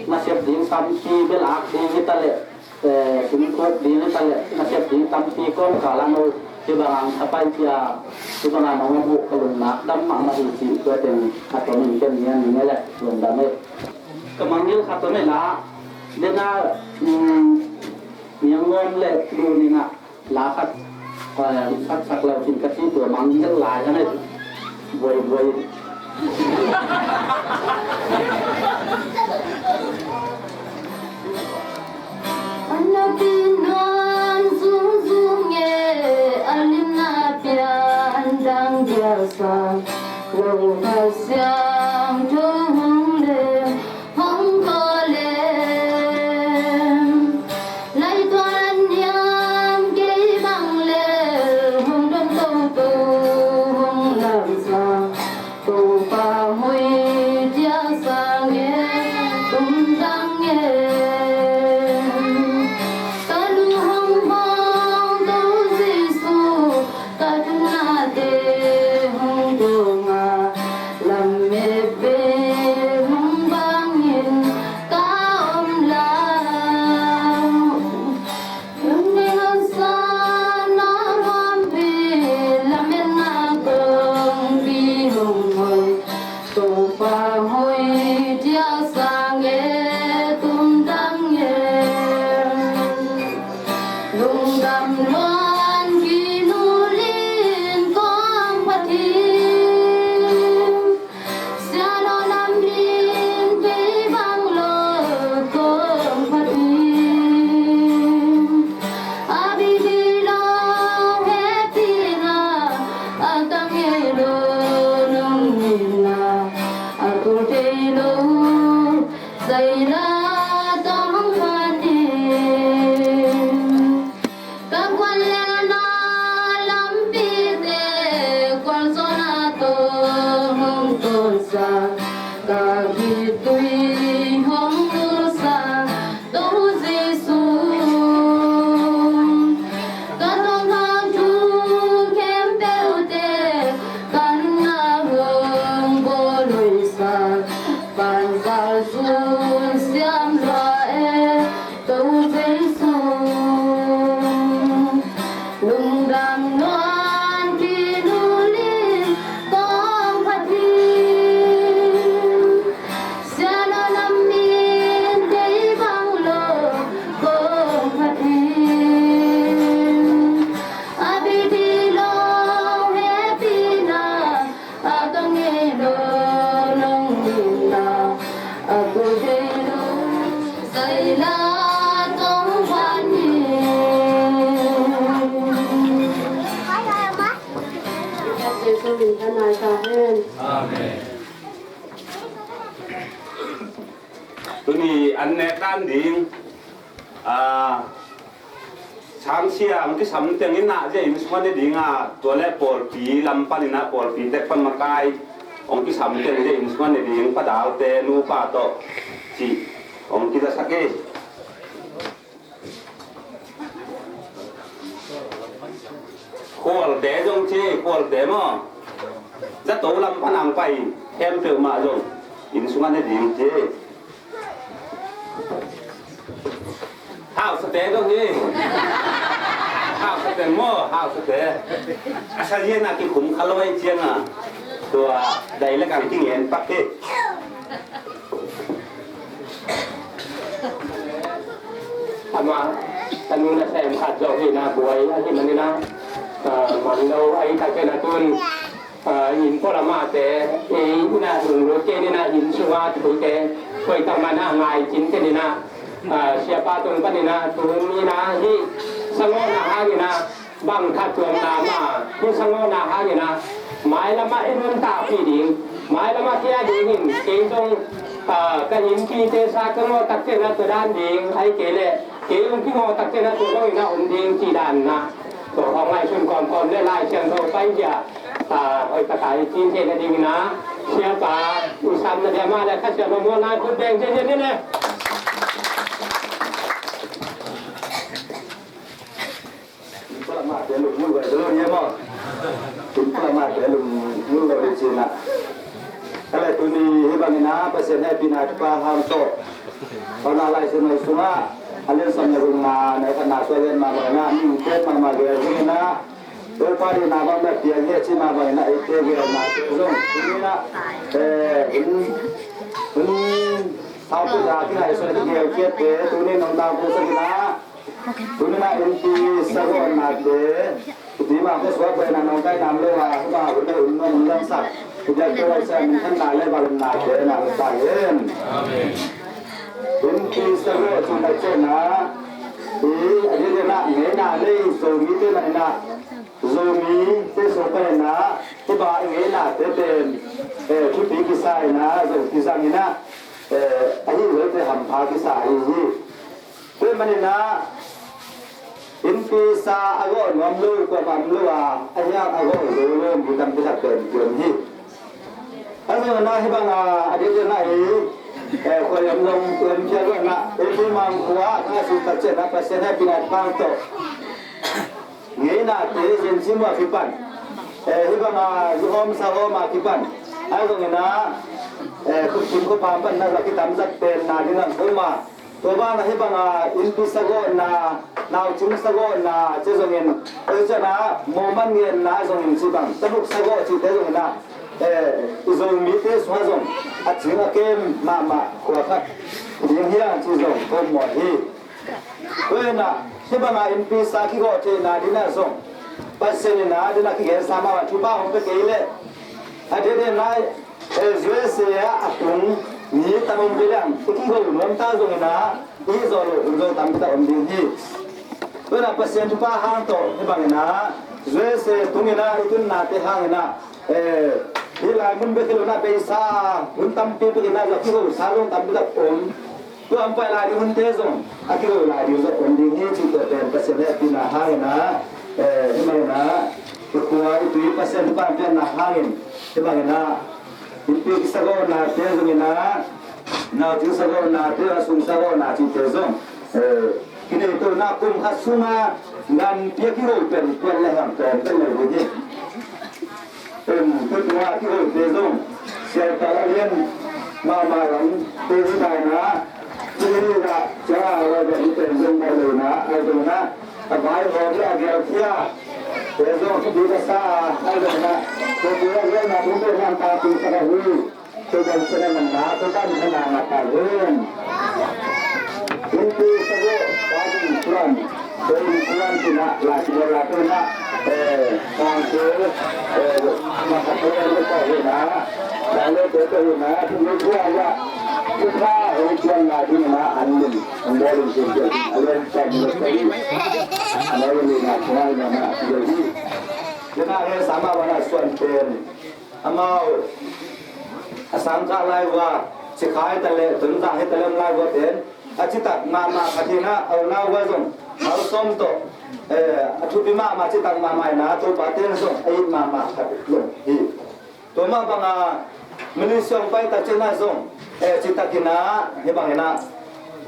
nasep ding tampi belak ding hi ta le, eh, kum kop ding hi ta le nasep ding tampi kawm ka la no. Kibanga hong thapai pia kibanga no bu ka lungna dam mahmah hi ci ko teng a tomin ken nian ni le lungdam e. Ka mangngilh khat om e la, dena, um, miangngawm le lu nina la khat, eh, sak sak lo cin ka ci tua mangngilh lai a nei buai buai. An na pi nuam zungzung e, a limna pian dang dia sa. Lo Kha Siangtho hong lem, hong kawlem. Lai tuan hiam kei bang le, hong dom toto hong lamsa. Topa hoih ciasa La tong pan hi. Jesu min ka nai ta hen. Amen. Tuni an nek dan ding, ah, sangsia hong kisam teng in ah, zia inn sung a ne ding a, tua leh pawlpi lam panin ah, pawlpi tek pan makai hong kisam teng zia inn sung a ne ding, padalte nupa tawh cih hong kizasak hi. Khualte zong ci, khualte maw? Zato lam pan hong pai khempeuh mah zong inn sung a ne ding ci. Hausate zong hi. Hausate maw, hausate. A sa zia na kikhum kha lo ahih ciangin ah, tua dai le kang kingen pak hi. Amah, a nu nasem khat zong hi na, buai ahih manin ah, ah, man lo ahih tak ciangin ah tun, ah, inn pualam ah te, ei in ah lunglut kei in ah, inn sung a thu te, koi tak man ah ngai cin kei in ah, ah, siapa tung panin ah, tuni in ah hih sangawhna hangin ah, bang khat tuamna mah, hih sangawhna hangin ah, mailam ah i nuntakpih ding, mailam ah kia dingin, kei zong, ah, ka innpite sa ka ngawh tak ciangin ah tua dan ding, ahih kei leh, kei zong kingawh tak ciangin ah tua bangin ah om ding cih dan in ah, tua khawng ngaihsun kawmkawm leh Lai Siangtho pai zia, ah, hoih tak a i cih theihna dingin ah, siapa, i samna dia mah leh Kha Siangtho muanna khut beng ziahziah ni leh. Inn pualam ah te lungmuang lo hi maw? Inn pualam ah te lungmuang lo hi cin ah. Ka leh tuni hih bangin ah Pasian hehpihna thupha hang tawh, Paunak Lai Siangtho sungah a lian sawm le gukna, neu khatna sung a gen mah bangin ah, mihingte mahmah gel dingin ah, Topa deihna bang bek piang hi a ci mah bangin ah, eite gelna te zong tuni in ah, eh, hun, hun saupi a kingaihsun a kigelkhiatte tuni in hong tangkosak in ah, tuni in ah innpi sagawhnate, tuni mah khuasuak pen a nong kai nam lo a, hua hun le hun nong hun langsak, i biakte Laisiangtho minthanna le vangliatnate na hong ta hen. Amen. Innpi sagawh cih tak ciangin ah, i, a diakdiak in ah ngeina nei Zomite na in ah, Zomite sung panin ah, hih bang i ngeinate pen, eh, thupi kisa in ah, zong kizang in ah, eh, ahi lote hampha kisa ahi hi. Tua ahih manin ah, innpi sa a gawh nuam lo, kuamah om lo a, a hiang a gawh zo lo mi tampi tak pen kiom hi. A zong in ah hih bang a, a diakdiak in ah hi, eh, khuai om zong, lemkhia lo in ah, ei Tuimang khua, ka sut tak ciangin ah, Pasian hehpihna pang tawh. Ngeinate, zen cim uh a kipan. Eh, hih bang a, zu hawm sa hawm a kipan. A zong in ah, eh, khut kim khua pam pan na zak kitam zak pen na ding a om a. Tua ban ah hih bang a, innpi sagawhna, naucing sagawhna, ci zongin, eh, cian ah, moman ngenna zongin ci bang, tabuk sagawh cihte zongin ah, eh, i Zomite sungah zong, a cing a kem mahmah khua khat ding hi hang ci zong, ko mawh hi. Tua in ah, hih bang a innpi sa kigawh theihna ding ah zong, Pasian in ah, ding ah kigensa mahmah thupha hong pia kei leh, a diakdiak in ah, eh, U S A ah a tung mi tam om kei leng, i kigo nuam ta zongin ah, i hih zawh loh hun zong tampi tak om ding hi. Tua in ah Pasian thupha hang tawh, hih bangin ah, U S A tungin ah, i tunnate hangin ah, eh, hih lai mun bek hi lo in ah, beisa hun tampi bek in ah, zong kigosa zong tampi tak om. Tua hong pai lai ding hunte zong, a kigo lai ding zong om ding hi cih tua pen Pasian hehpihna hangin ah, eh, hih bangin ah, i khua i tui Pasian thupha piakna hangin, hih bangin ah, innpi kisagawhnate zongin ah, naucing sagawhnate, a sung sagawhna cihte zong, eh, kinei to in ah kum khat sungah nganpi a kigo pen pian le hang tawm pen lo ding hi. Em, tua tua kihote zong, siapa a lian mahmah lam te hi nai na, tuni in ah, sia a lo dong hi pen zong nai lo na, ai zong na, a vai hawm le a gel khia te zong thupi ka sa a, ai zong na, tua tua a lian na tung pen lam ta tung sa ka hu. Tua bang cih na nang na, tua bang cih na nang na ta hen. Innpi sagawh, pa ding tuan, tua ding tuan cih na, la cih na la tuan na, eh, sang cih, eh, ma ka tuan le ko hi na, sang le ko ko hi na, tu ni tuan ya. Thupha hong pianna dingin ah an lim hong bawl in, a lian tak lo ka hi. A lo lina thungai na na a lo hi. Dena he sama wana suan pen amau a sangkah lai uh a, cikhai ta le Tonzang he ta le om lai uh a pen a citak mahmah khat hi na, a unau uh a zong Malsawm tawh, eh, a thupi mahmah citak mahmah hi na, Topa ten zong a it mahmah khat zong hi. Tua mah banga Malaysia hong pai tak ciangin ah zong, eh, citakin ah hih bangin ah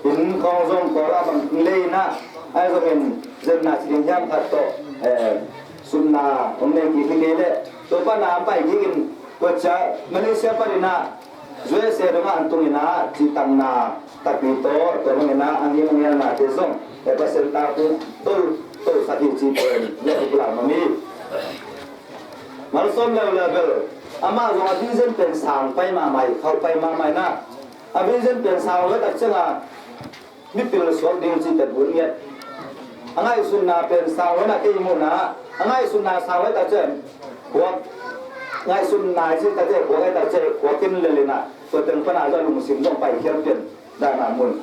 inn khawng zong Kawl ah bang lei in ah, ahi zongin zenna ci ding hiam khat tawh, eh, sutna hong nei kik hi kei leh tua pan ah hong pai kik in, tua ciang Malaysia panin ah U S A dong ah hong tung in ah cihtakna takpi tawh, tua bangin ah a ngim a ngelnate zong, eh, Pasian ta tung to to sak hi cih pen, eh, ka pulak mami. Malsawm leuleu bel, amah zong a vision pen sang pai mahmah hi, khauh pai mahmah hi na. A vision pen sang lo tak ciangin mipil suak ding cih pen hun ngiat. A ngaihsutna pen sang lo na, kei muhna a ngaihsutna sang lo tak ciang khuak, ngaihsutna cih tak ciang khuak, tak ciang khuak in lel in ah, tua teng pan a zong lungsim zong pai khial pen dahna mun.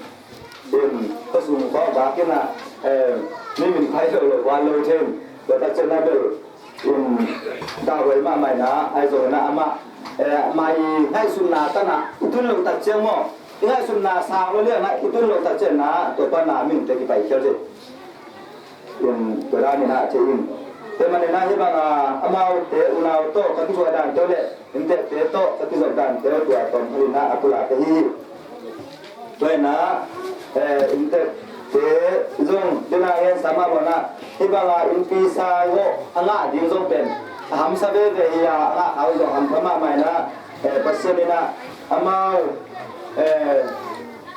In khua sung khua bak in ah, eh, mi min phai lo lo, kua lo thei in, tua tak ciang a bel in dahhuai mahmah hi na, ahi zongin ah amah, eh, amah i ngaihsutna tan ah i tun lo tak ciang maw, i ngaihsutna sang lo liang ah i tun lo tak ciang ah tua pan a mihingte kipai khial hi. In tua dan in ah ci in. Tua manin ah hih bang a amaute unau tawh ka kizuak dante uh le inntekte tawh ka kizuak dante uh tua tawm khat in ah a pulak ka hi hi. Tua in ah, eh, inntekte zong dena ngen sa mah bang ah, hih bang a innpi sa gawh a ngah ding zong pen a hamsa veve hi a, a ngah kha uh zong hampha mahmah in ah, eh, Pasian in ah amau, eh,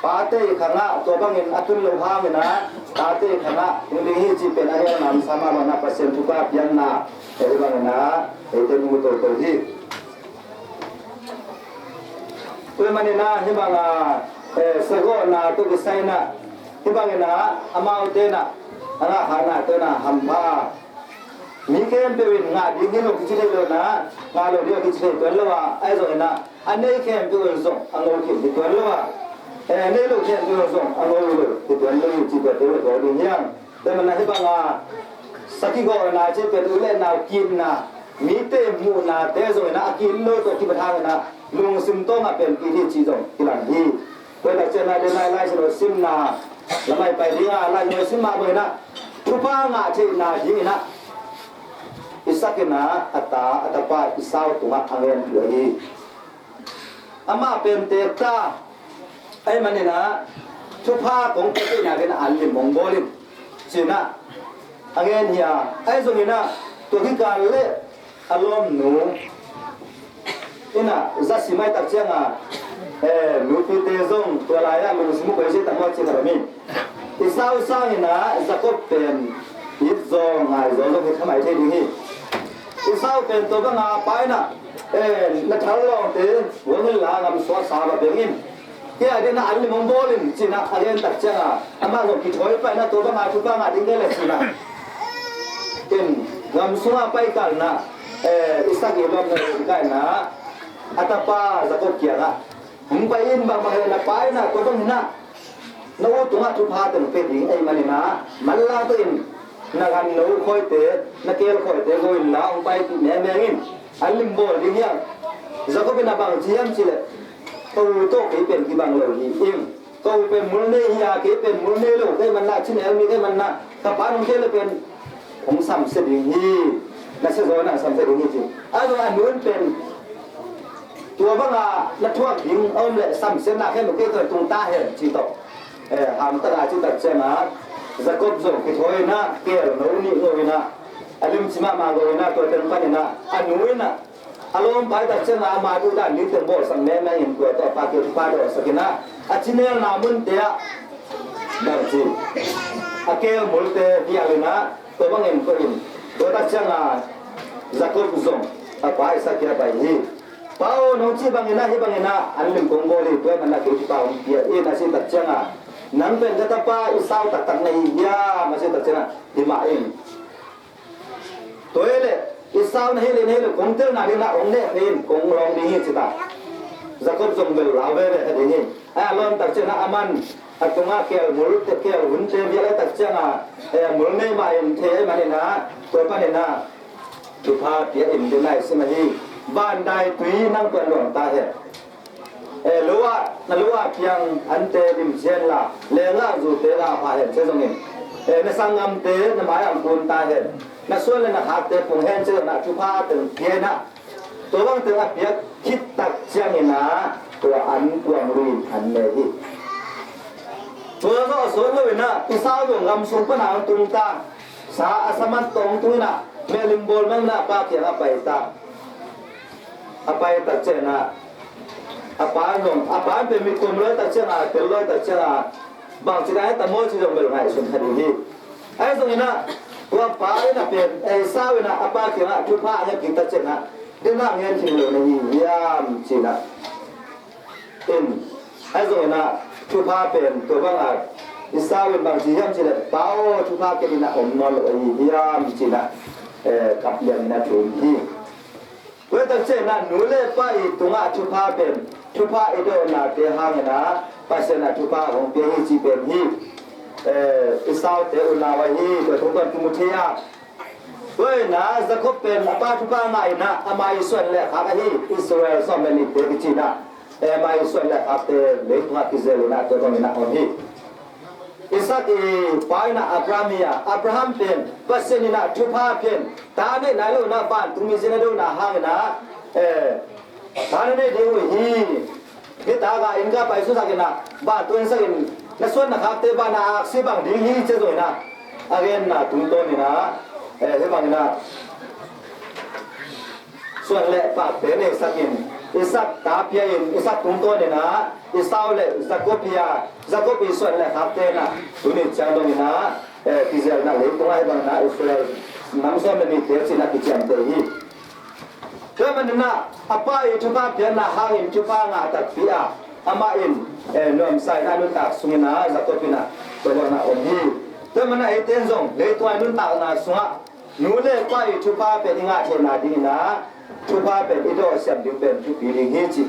pate i khang ah tua bangin a tun lo hangin ah tate i khang ah tung ding hi cih pen a hialna hamsa mah bang ah Pasian thupha piakna, eh, hih bangin ah eite mu toto hi. Tua manin ah hih bang a, eh, sagawhna tawh kisai in ah hih bangin ah amaute in ah a ngah kha na tua in ah hampha a, mi khempeuh in ngah ding hi lo kici thei lo in ah, ngah lo ding a kici thei tuan lo a, ahi zongin ah a nei khempeuh in zong a ngo khin hi tuan lo a, eh, a nei lo khempeuh in zong a ngo lo hi tuan lo hi cih tua te lo ding hiam. Tua manin ah hih bang a sakhi gawhna cih pen u le nau kitna, mite muhnate zongin ah a kit lo tawh kipat hangin ah lungsim tawng ah pen kit hi cih zong kilang hi. Tua tak ciang ah dena Lai Siangtho simna lamah i pai ding a, Lai Siangtho sim mah bangin ah thupha ngah theihna dingin ah Isak in ah a ta, a tapa Esau tungah a ngen hi. Amah pen teek ta ahih manin ah thupha kong pia theihna dingin ah an lim hong bawl in ci in ah a ngen hi a, ahi zongin ah tua kikal le a lawmnu in ah za sim ahih tak ciang a, eh, nupite zong tua lai ah lungsim uh koi zia tak maw ci khat om hi. Esau sangin ah Jakob pen it zaw ngai zaw zong hi kha mai thei ding hi. Esau pen tua bang a pa in ah, eh, na thal lawngte huang inla gam sung ah sa va beng in. Kei a dingin ah an lim hong bawl in ci in ah a gen tak ciang a, amah zong kithawi pah in ah tua bang a thupha ngah ding kei leh ci in ah, in gam sung ah pai kal in ah, eh, Isak i lawmnu in kah in ah a tapa Jakob kiangah hong pai in, bangbang hi leh na pa in ah tua bangin ah na u tungah thupha teng pia ding ahih manin ah manlang tawh in na ganno khawite, na keel khawite go inla hong paipih mengmeng in, an lim bawl ding hiam. Jakob in ah bang ci hiam cih leh, ka u tawh kei pen kibang lo hi ing. Ka u pen mul nei hi a, kei pen mul nei lo ka hih manin ah, cinel mi ka hih manin ah ka pa in hong kei leh pen hong samsia ding hi. Na sia zaw in ah hong samsia ding hi ci. A zong a nu in pen tua bang a na thuak ding a om leh samsiatna khempeuh kei tawh tung ta hen ci tawh, eh, hamtang a ci tak ciang a Jakob zong kithawi in ah keelno nih go in ah a limci mahmah go in ah tua teng panin ah a nu in ah a lawmpa ahih tak ciang a ama duhdan ding teng bawlsak mengmeng in tua tawh a pa kiang thupha dawhsak in ah a cinelna munte ah bang ci, a keel multe vial in ah tua bangin koih in, tua tak ciang a Jakob zong a pa Isak kiang a pai hi. Pa aw, nong cih bangin ah hih bangin ah an lim kong bawl hi, tua ahih manin ah kei thupha hong pia in a cih tak ciang a, nang pen ka tapa Esau taktak na hi hiam a cih tak ciang a, hi mah ing. Tua hi leh Esau na hih leh, na hih leh kong telna dingin ah hong neh kei in, kong lawng ding hi ci ta. Jakob zong bel lau veve kha ding hi. A lawm tak ciangin ah aman a tungah keel mul te, keel hun te vial a tak ciangin ah, eh, mul nei mah in thei ahih manin ah, tua panin ah thupha pia in ding na i sim ahi. Van dai tui nang tuan luang ta hen. Eh, lo ah, na lo ah piang ante lim cian la, lengah zute la pha hen ci zongin, eh, na sanggamte na mai ah kun ta hen. Na suan le na khakte pung hen ci zongin ah thupha teng pia in ah, tua bang teng a piak khit tak ciangin ah tua an kuang lui in an ne hi. Tua zawh a sawt lo in ah Esau zong gam sung pan a hong tung ta. Sa a sa man tawh hong tung in ah mehlim bawl mang in ah a pa kiangah pai ta. A pai tak ciangin ah a pa zong, a pa pen mitkuam lawi tak ciangin ah, tel lawi tak ciangin ah, bangci dan a ta maw ci zong bel ngaihsun kha ding hi. Ahi zongin ah tua pa in ah pen, eh, Esau in ah a pa kiangah thupha a ngen kik tak ciangin ah, "Dena ngen khin lo na hi hiam?" ci in ah. In, ahi zongin ah thupha pen tua bang ah Esau in bangci hiam cih leh, "Pa aw, thupha ken in ah om nawn lo ahi hiam?" ci in ah, eh, kap liang in ah thum hi. Tua tak ciangin ah nu le pa i tungah thupha pen, thupha i dawhnate hangin ah Pasian ah thupha hong pia hi cih pen hi. Eh, Esau te unau ahi, tua tungtawn kimu thei a. Tua in ah Jakob pen a pa thupha ngah in ah ama i suan le khak ahi, Israel sawm le nihte kici in ah, eh, ama i suan le khakte leitungah kizel in ah tua bangin ah om hi. Isak i pa in ah Abraham hi a, Abraham pen Pasian in ah thupha pia in, ta neih nai lo in ah vantungmi zin a dona hangin ah, eh, ta na neih ding uh hi. Nitak ah inn ka pai suaksak in ah, vantung inn sak in, na suan na khakte van a aksi bang ding hi ci zongin ah, a genna tungtawn in ah, eh, hih bangin ah suan le pakte neisak in, Isak ta pia in, Isak tungtawn in ah Esau le Jakob hi a, Jakob i suan le khakte in ah tuni ciang dongin ah, eh, kizelna leitung ah hih bangin ah Israel nam sawm le nihte ci in ah kiciamteh hi. Tua manin ah a pa i thupha piakna hangin thupha ngah takpi a, amah in, eh, nuamsa in ah nuntak sungin ah Jakob in ah tua bangin ah om hi. Tua manin ah eite in zong leitung ah i nuntakna sungah nu le pa i thupha pen i ngah theihna dingin ah thupha pen i dawhsiam ding pen thupi ding hi ci.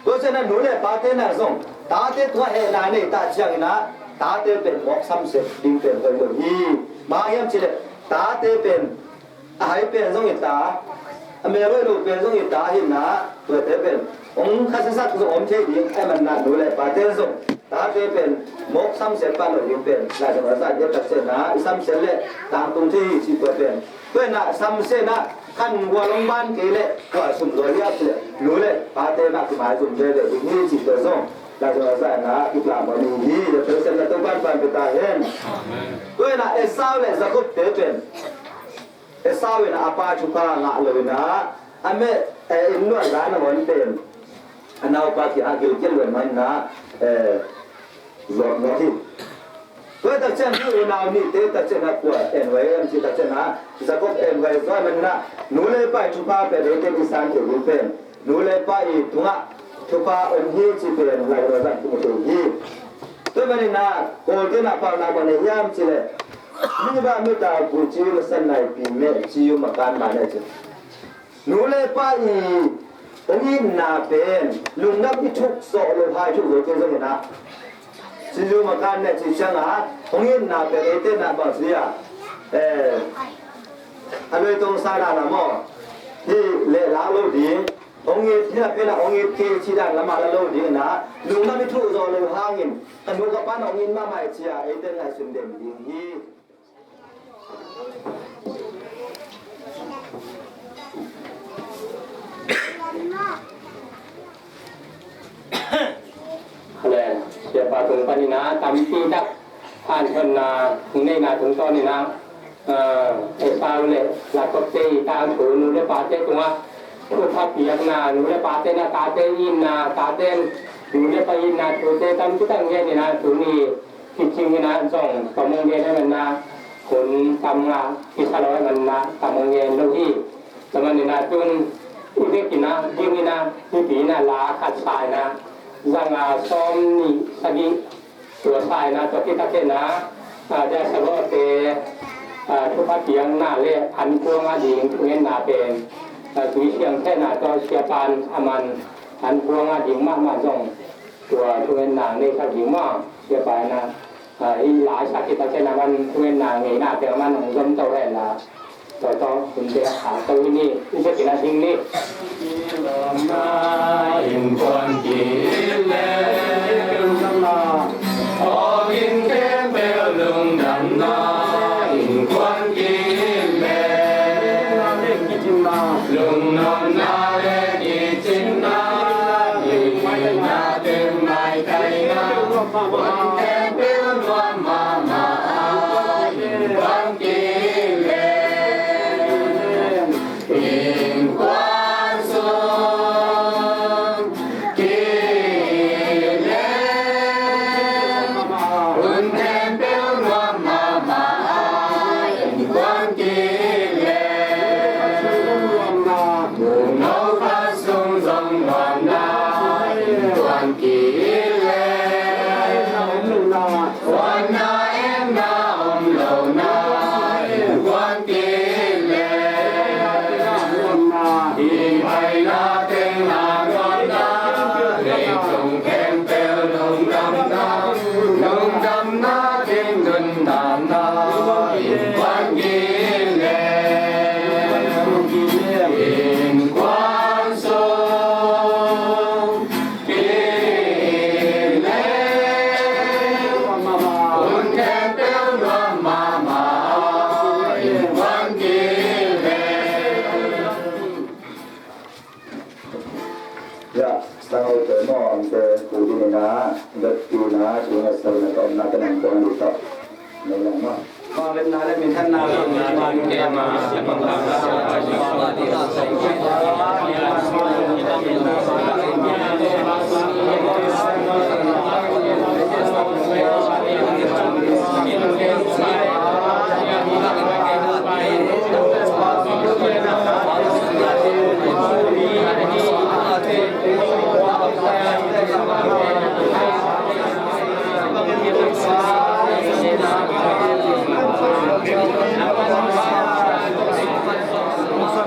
Tua ciangin ah nu le pate in ah zong tate tungah hehna nei ta ciangin ah tate pen mawk samsiat ding pen hoih lo hi. Bang hang hiam cih leh tate pen a hai pen zong i ta, a mel hoih lo pen zong i ta hi in ah, tuate pen hong khasia sak zong om thei ding ahih manin ah nu le pate zong tate pen mawk samsiat pah lo ding pen Lai Siangtho a zat i et tak ciangin ah i samsiat leh tangtung thei hi ci tua pen. Tua in ah samsiat in ah khan gual hong ban kei leh tua sum zaw hiam cih leh nu le pate in ah kimaizum veve ding hi ci tua zong Lai Siangtho a zat in ah kiplam a om hi. Tua pen samsiat Topa'n pan pia ta hen. Tua in ah Esau le Jakob te pen Esau in ah a pa thupha ngah lo in ah, a meh, eh, inn luah dan a ngawn pen a naupa kiangah gilkial lo in ah, eh, zuak ngawt hi. Tua tak ciang hih unau nihte tak ciang ah kua enhuai hiam cih tak ciang ah, Jakob enhuai zaw ahih manin ah nu le pa i thupha pen eite in i san thei ding pen nu le pa i tungah thupha om hi cih pen Lai Siangtho ah kimu thei hi. Tua manin ah Kawlte in ah paunak bang nei hiam cih leh, "Mi bah mi tau pu ci-um a san naipi meh, ci-um a kan mah neh," ci. Nu le pa i hong itna pen lungdam i thuk zawh loh hang i thuk zo kei zongin ah, ci-um a kan neh cih ciangin ah hong itna pen eite in ah bang ci a, eh, a loi tong sa dan a maw, hih leh lak lo ding, hong it, hih na pen ah hong it kei cih dan lamah la lo ding in ah, lungdam i thuk zawh loh hangin ka nu ka pa'n hong it mahmah hi ci a eite in ngaihsun den ding hi. Hale, siapa tung panin ah tampi tak hanthotna hong neihna tungtawnin ah, eh, Esau le Jakob te i tangthu nu le pate tungah thupha piakna, nu le pate in ah tate itna, tate in nu le pa itna thute tampi tak ngenin ah tuni kicing in ah zong ka mong gen ahih manin ah hun tam ngah kisa lo ahih manin ah ka mong gen lo hi. Tua manin ah tun i vekin ah ding in ah hih pi in ah la khat sa in ah zanga sawm nih sagih tua sa in ah tua khit tak in ah, ah, Dia Sabawte, ah, thupha piakna le an kuang a ding thungetna pen, ah, tui siangthehna tawh siapa'n a man An kuang a ding mahmah zong tua thungetna ngei kha ding maw? Sia pai na, ah, i lai sak khit tak ciang a man thungetna ngeina teng a man hong zom to hen la, tua tawh hun te a khak to hi ni. I biakinn ah ding ni. Innkuan kile. Aw, inn khempeuh lungdamna, innkuan kile. Lungdamna le kicingna, innkuan kile. Innkuan sung kile. Hun khempeuh nuam mahmah a, innkuan kile. Nungno khat sung zong nuamna, innkuan kile. Huanna emna om lohna, innkuan kile. Hih paina teng a nuamna, leitung khempeuh lungdamna, lungdamna teng nuntakna, innkuan kile. Innkuan sung kile. Hun khempeuh nuam mahmah a, innkuan kile. Ya, sangote mawngte, pu ding ina, gat pi na, sunga sawina tawmna, kanang kong dito.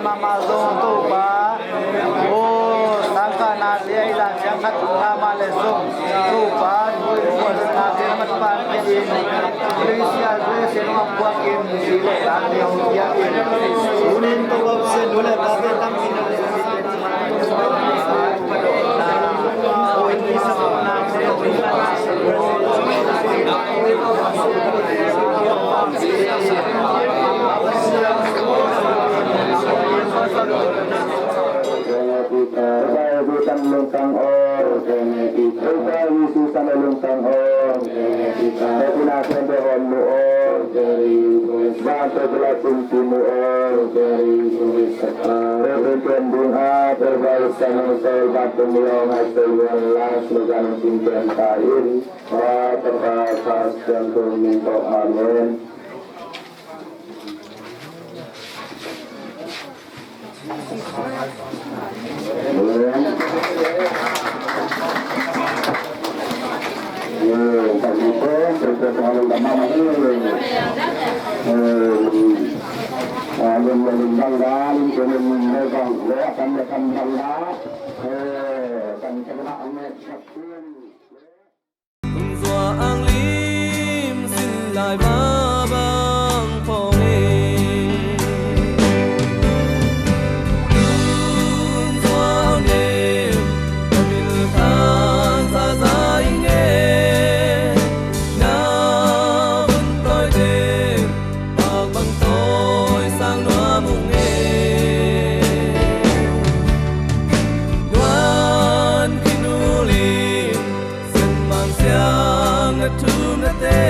Mama zong Topa, o, tangka na sia i la sia khat la ma le zong Topa, Topa na sia mat pan in, Malaysia, Malaysia nong a puak in, si le tan le hong kiak in, unin Topa sia nu le pa sia tam in, Amen. Tung zua ang lim sin lai va bang pawng e. Tung zua ang lim a mil khan za za ing e. Na vun tawi ding pak bang tawi sang nuam ung e. Nuan khin uli Senmang siang na thum na te.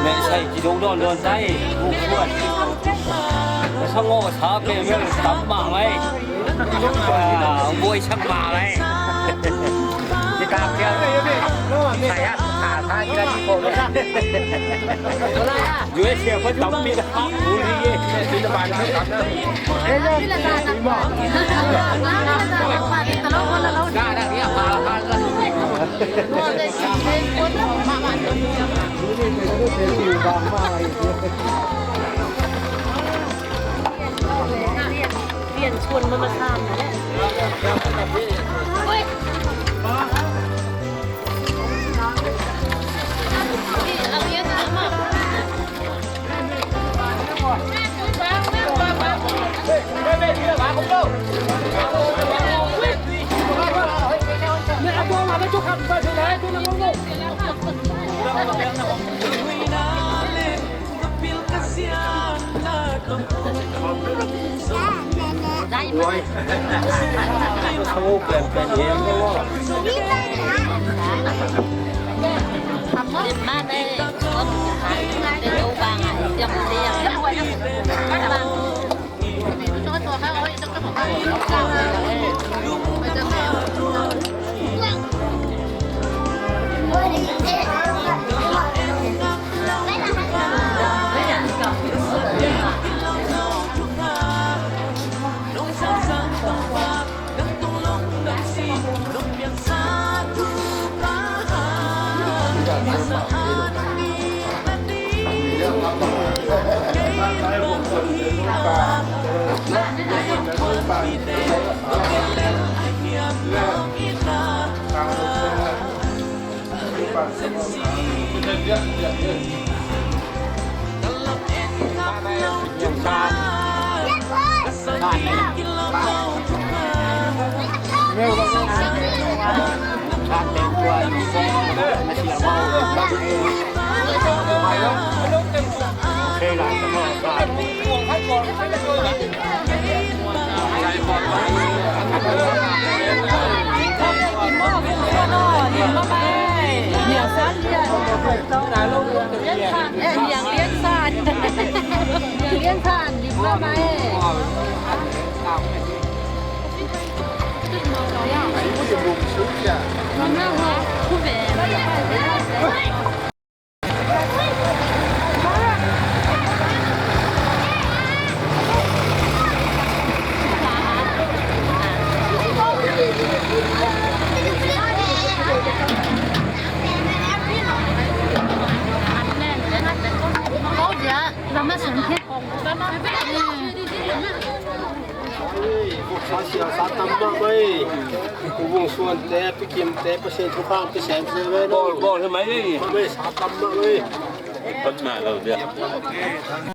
Meh sai kidong dawn dawn sai, vuk kuat. Ka sangawh sa pe mel tam mah mai. Ah, buai sak mah mai. Kita kira saya tak tak kira di pokok. U S A pun tampi dah bully ye. Sa sia sa tam mah mai. Pu Vung Suan te, Pi Kim te, Pasian thupha pia semsem mai. Bawl, bawl hi mai. Mah mai, sa tam mah mai. Pat mah lo dia.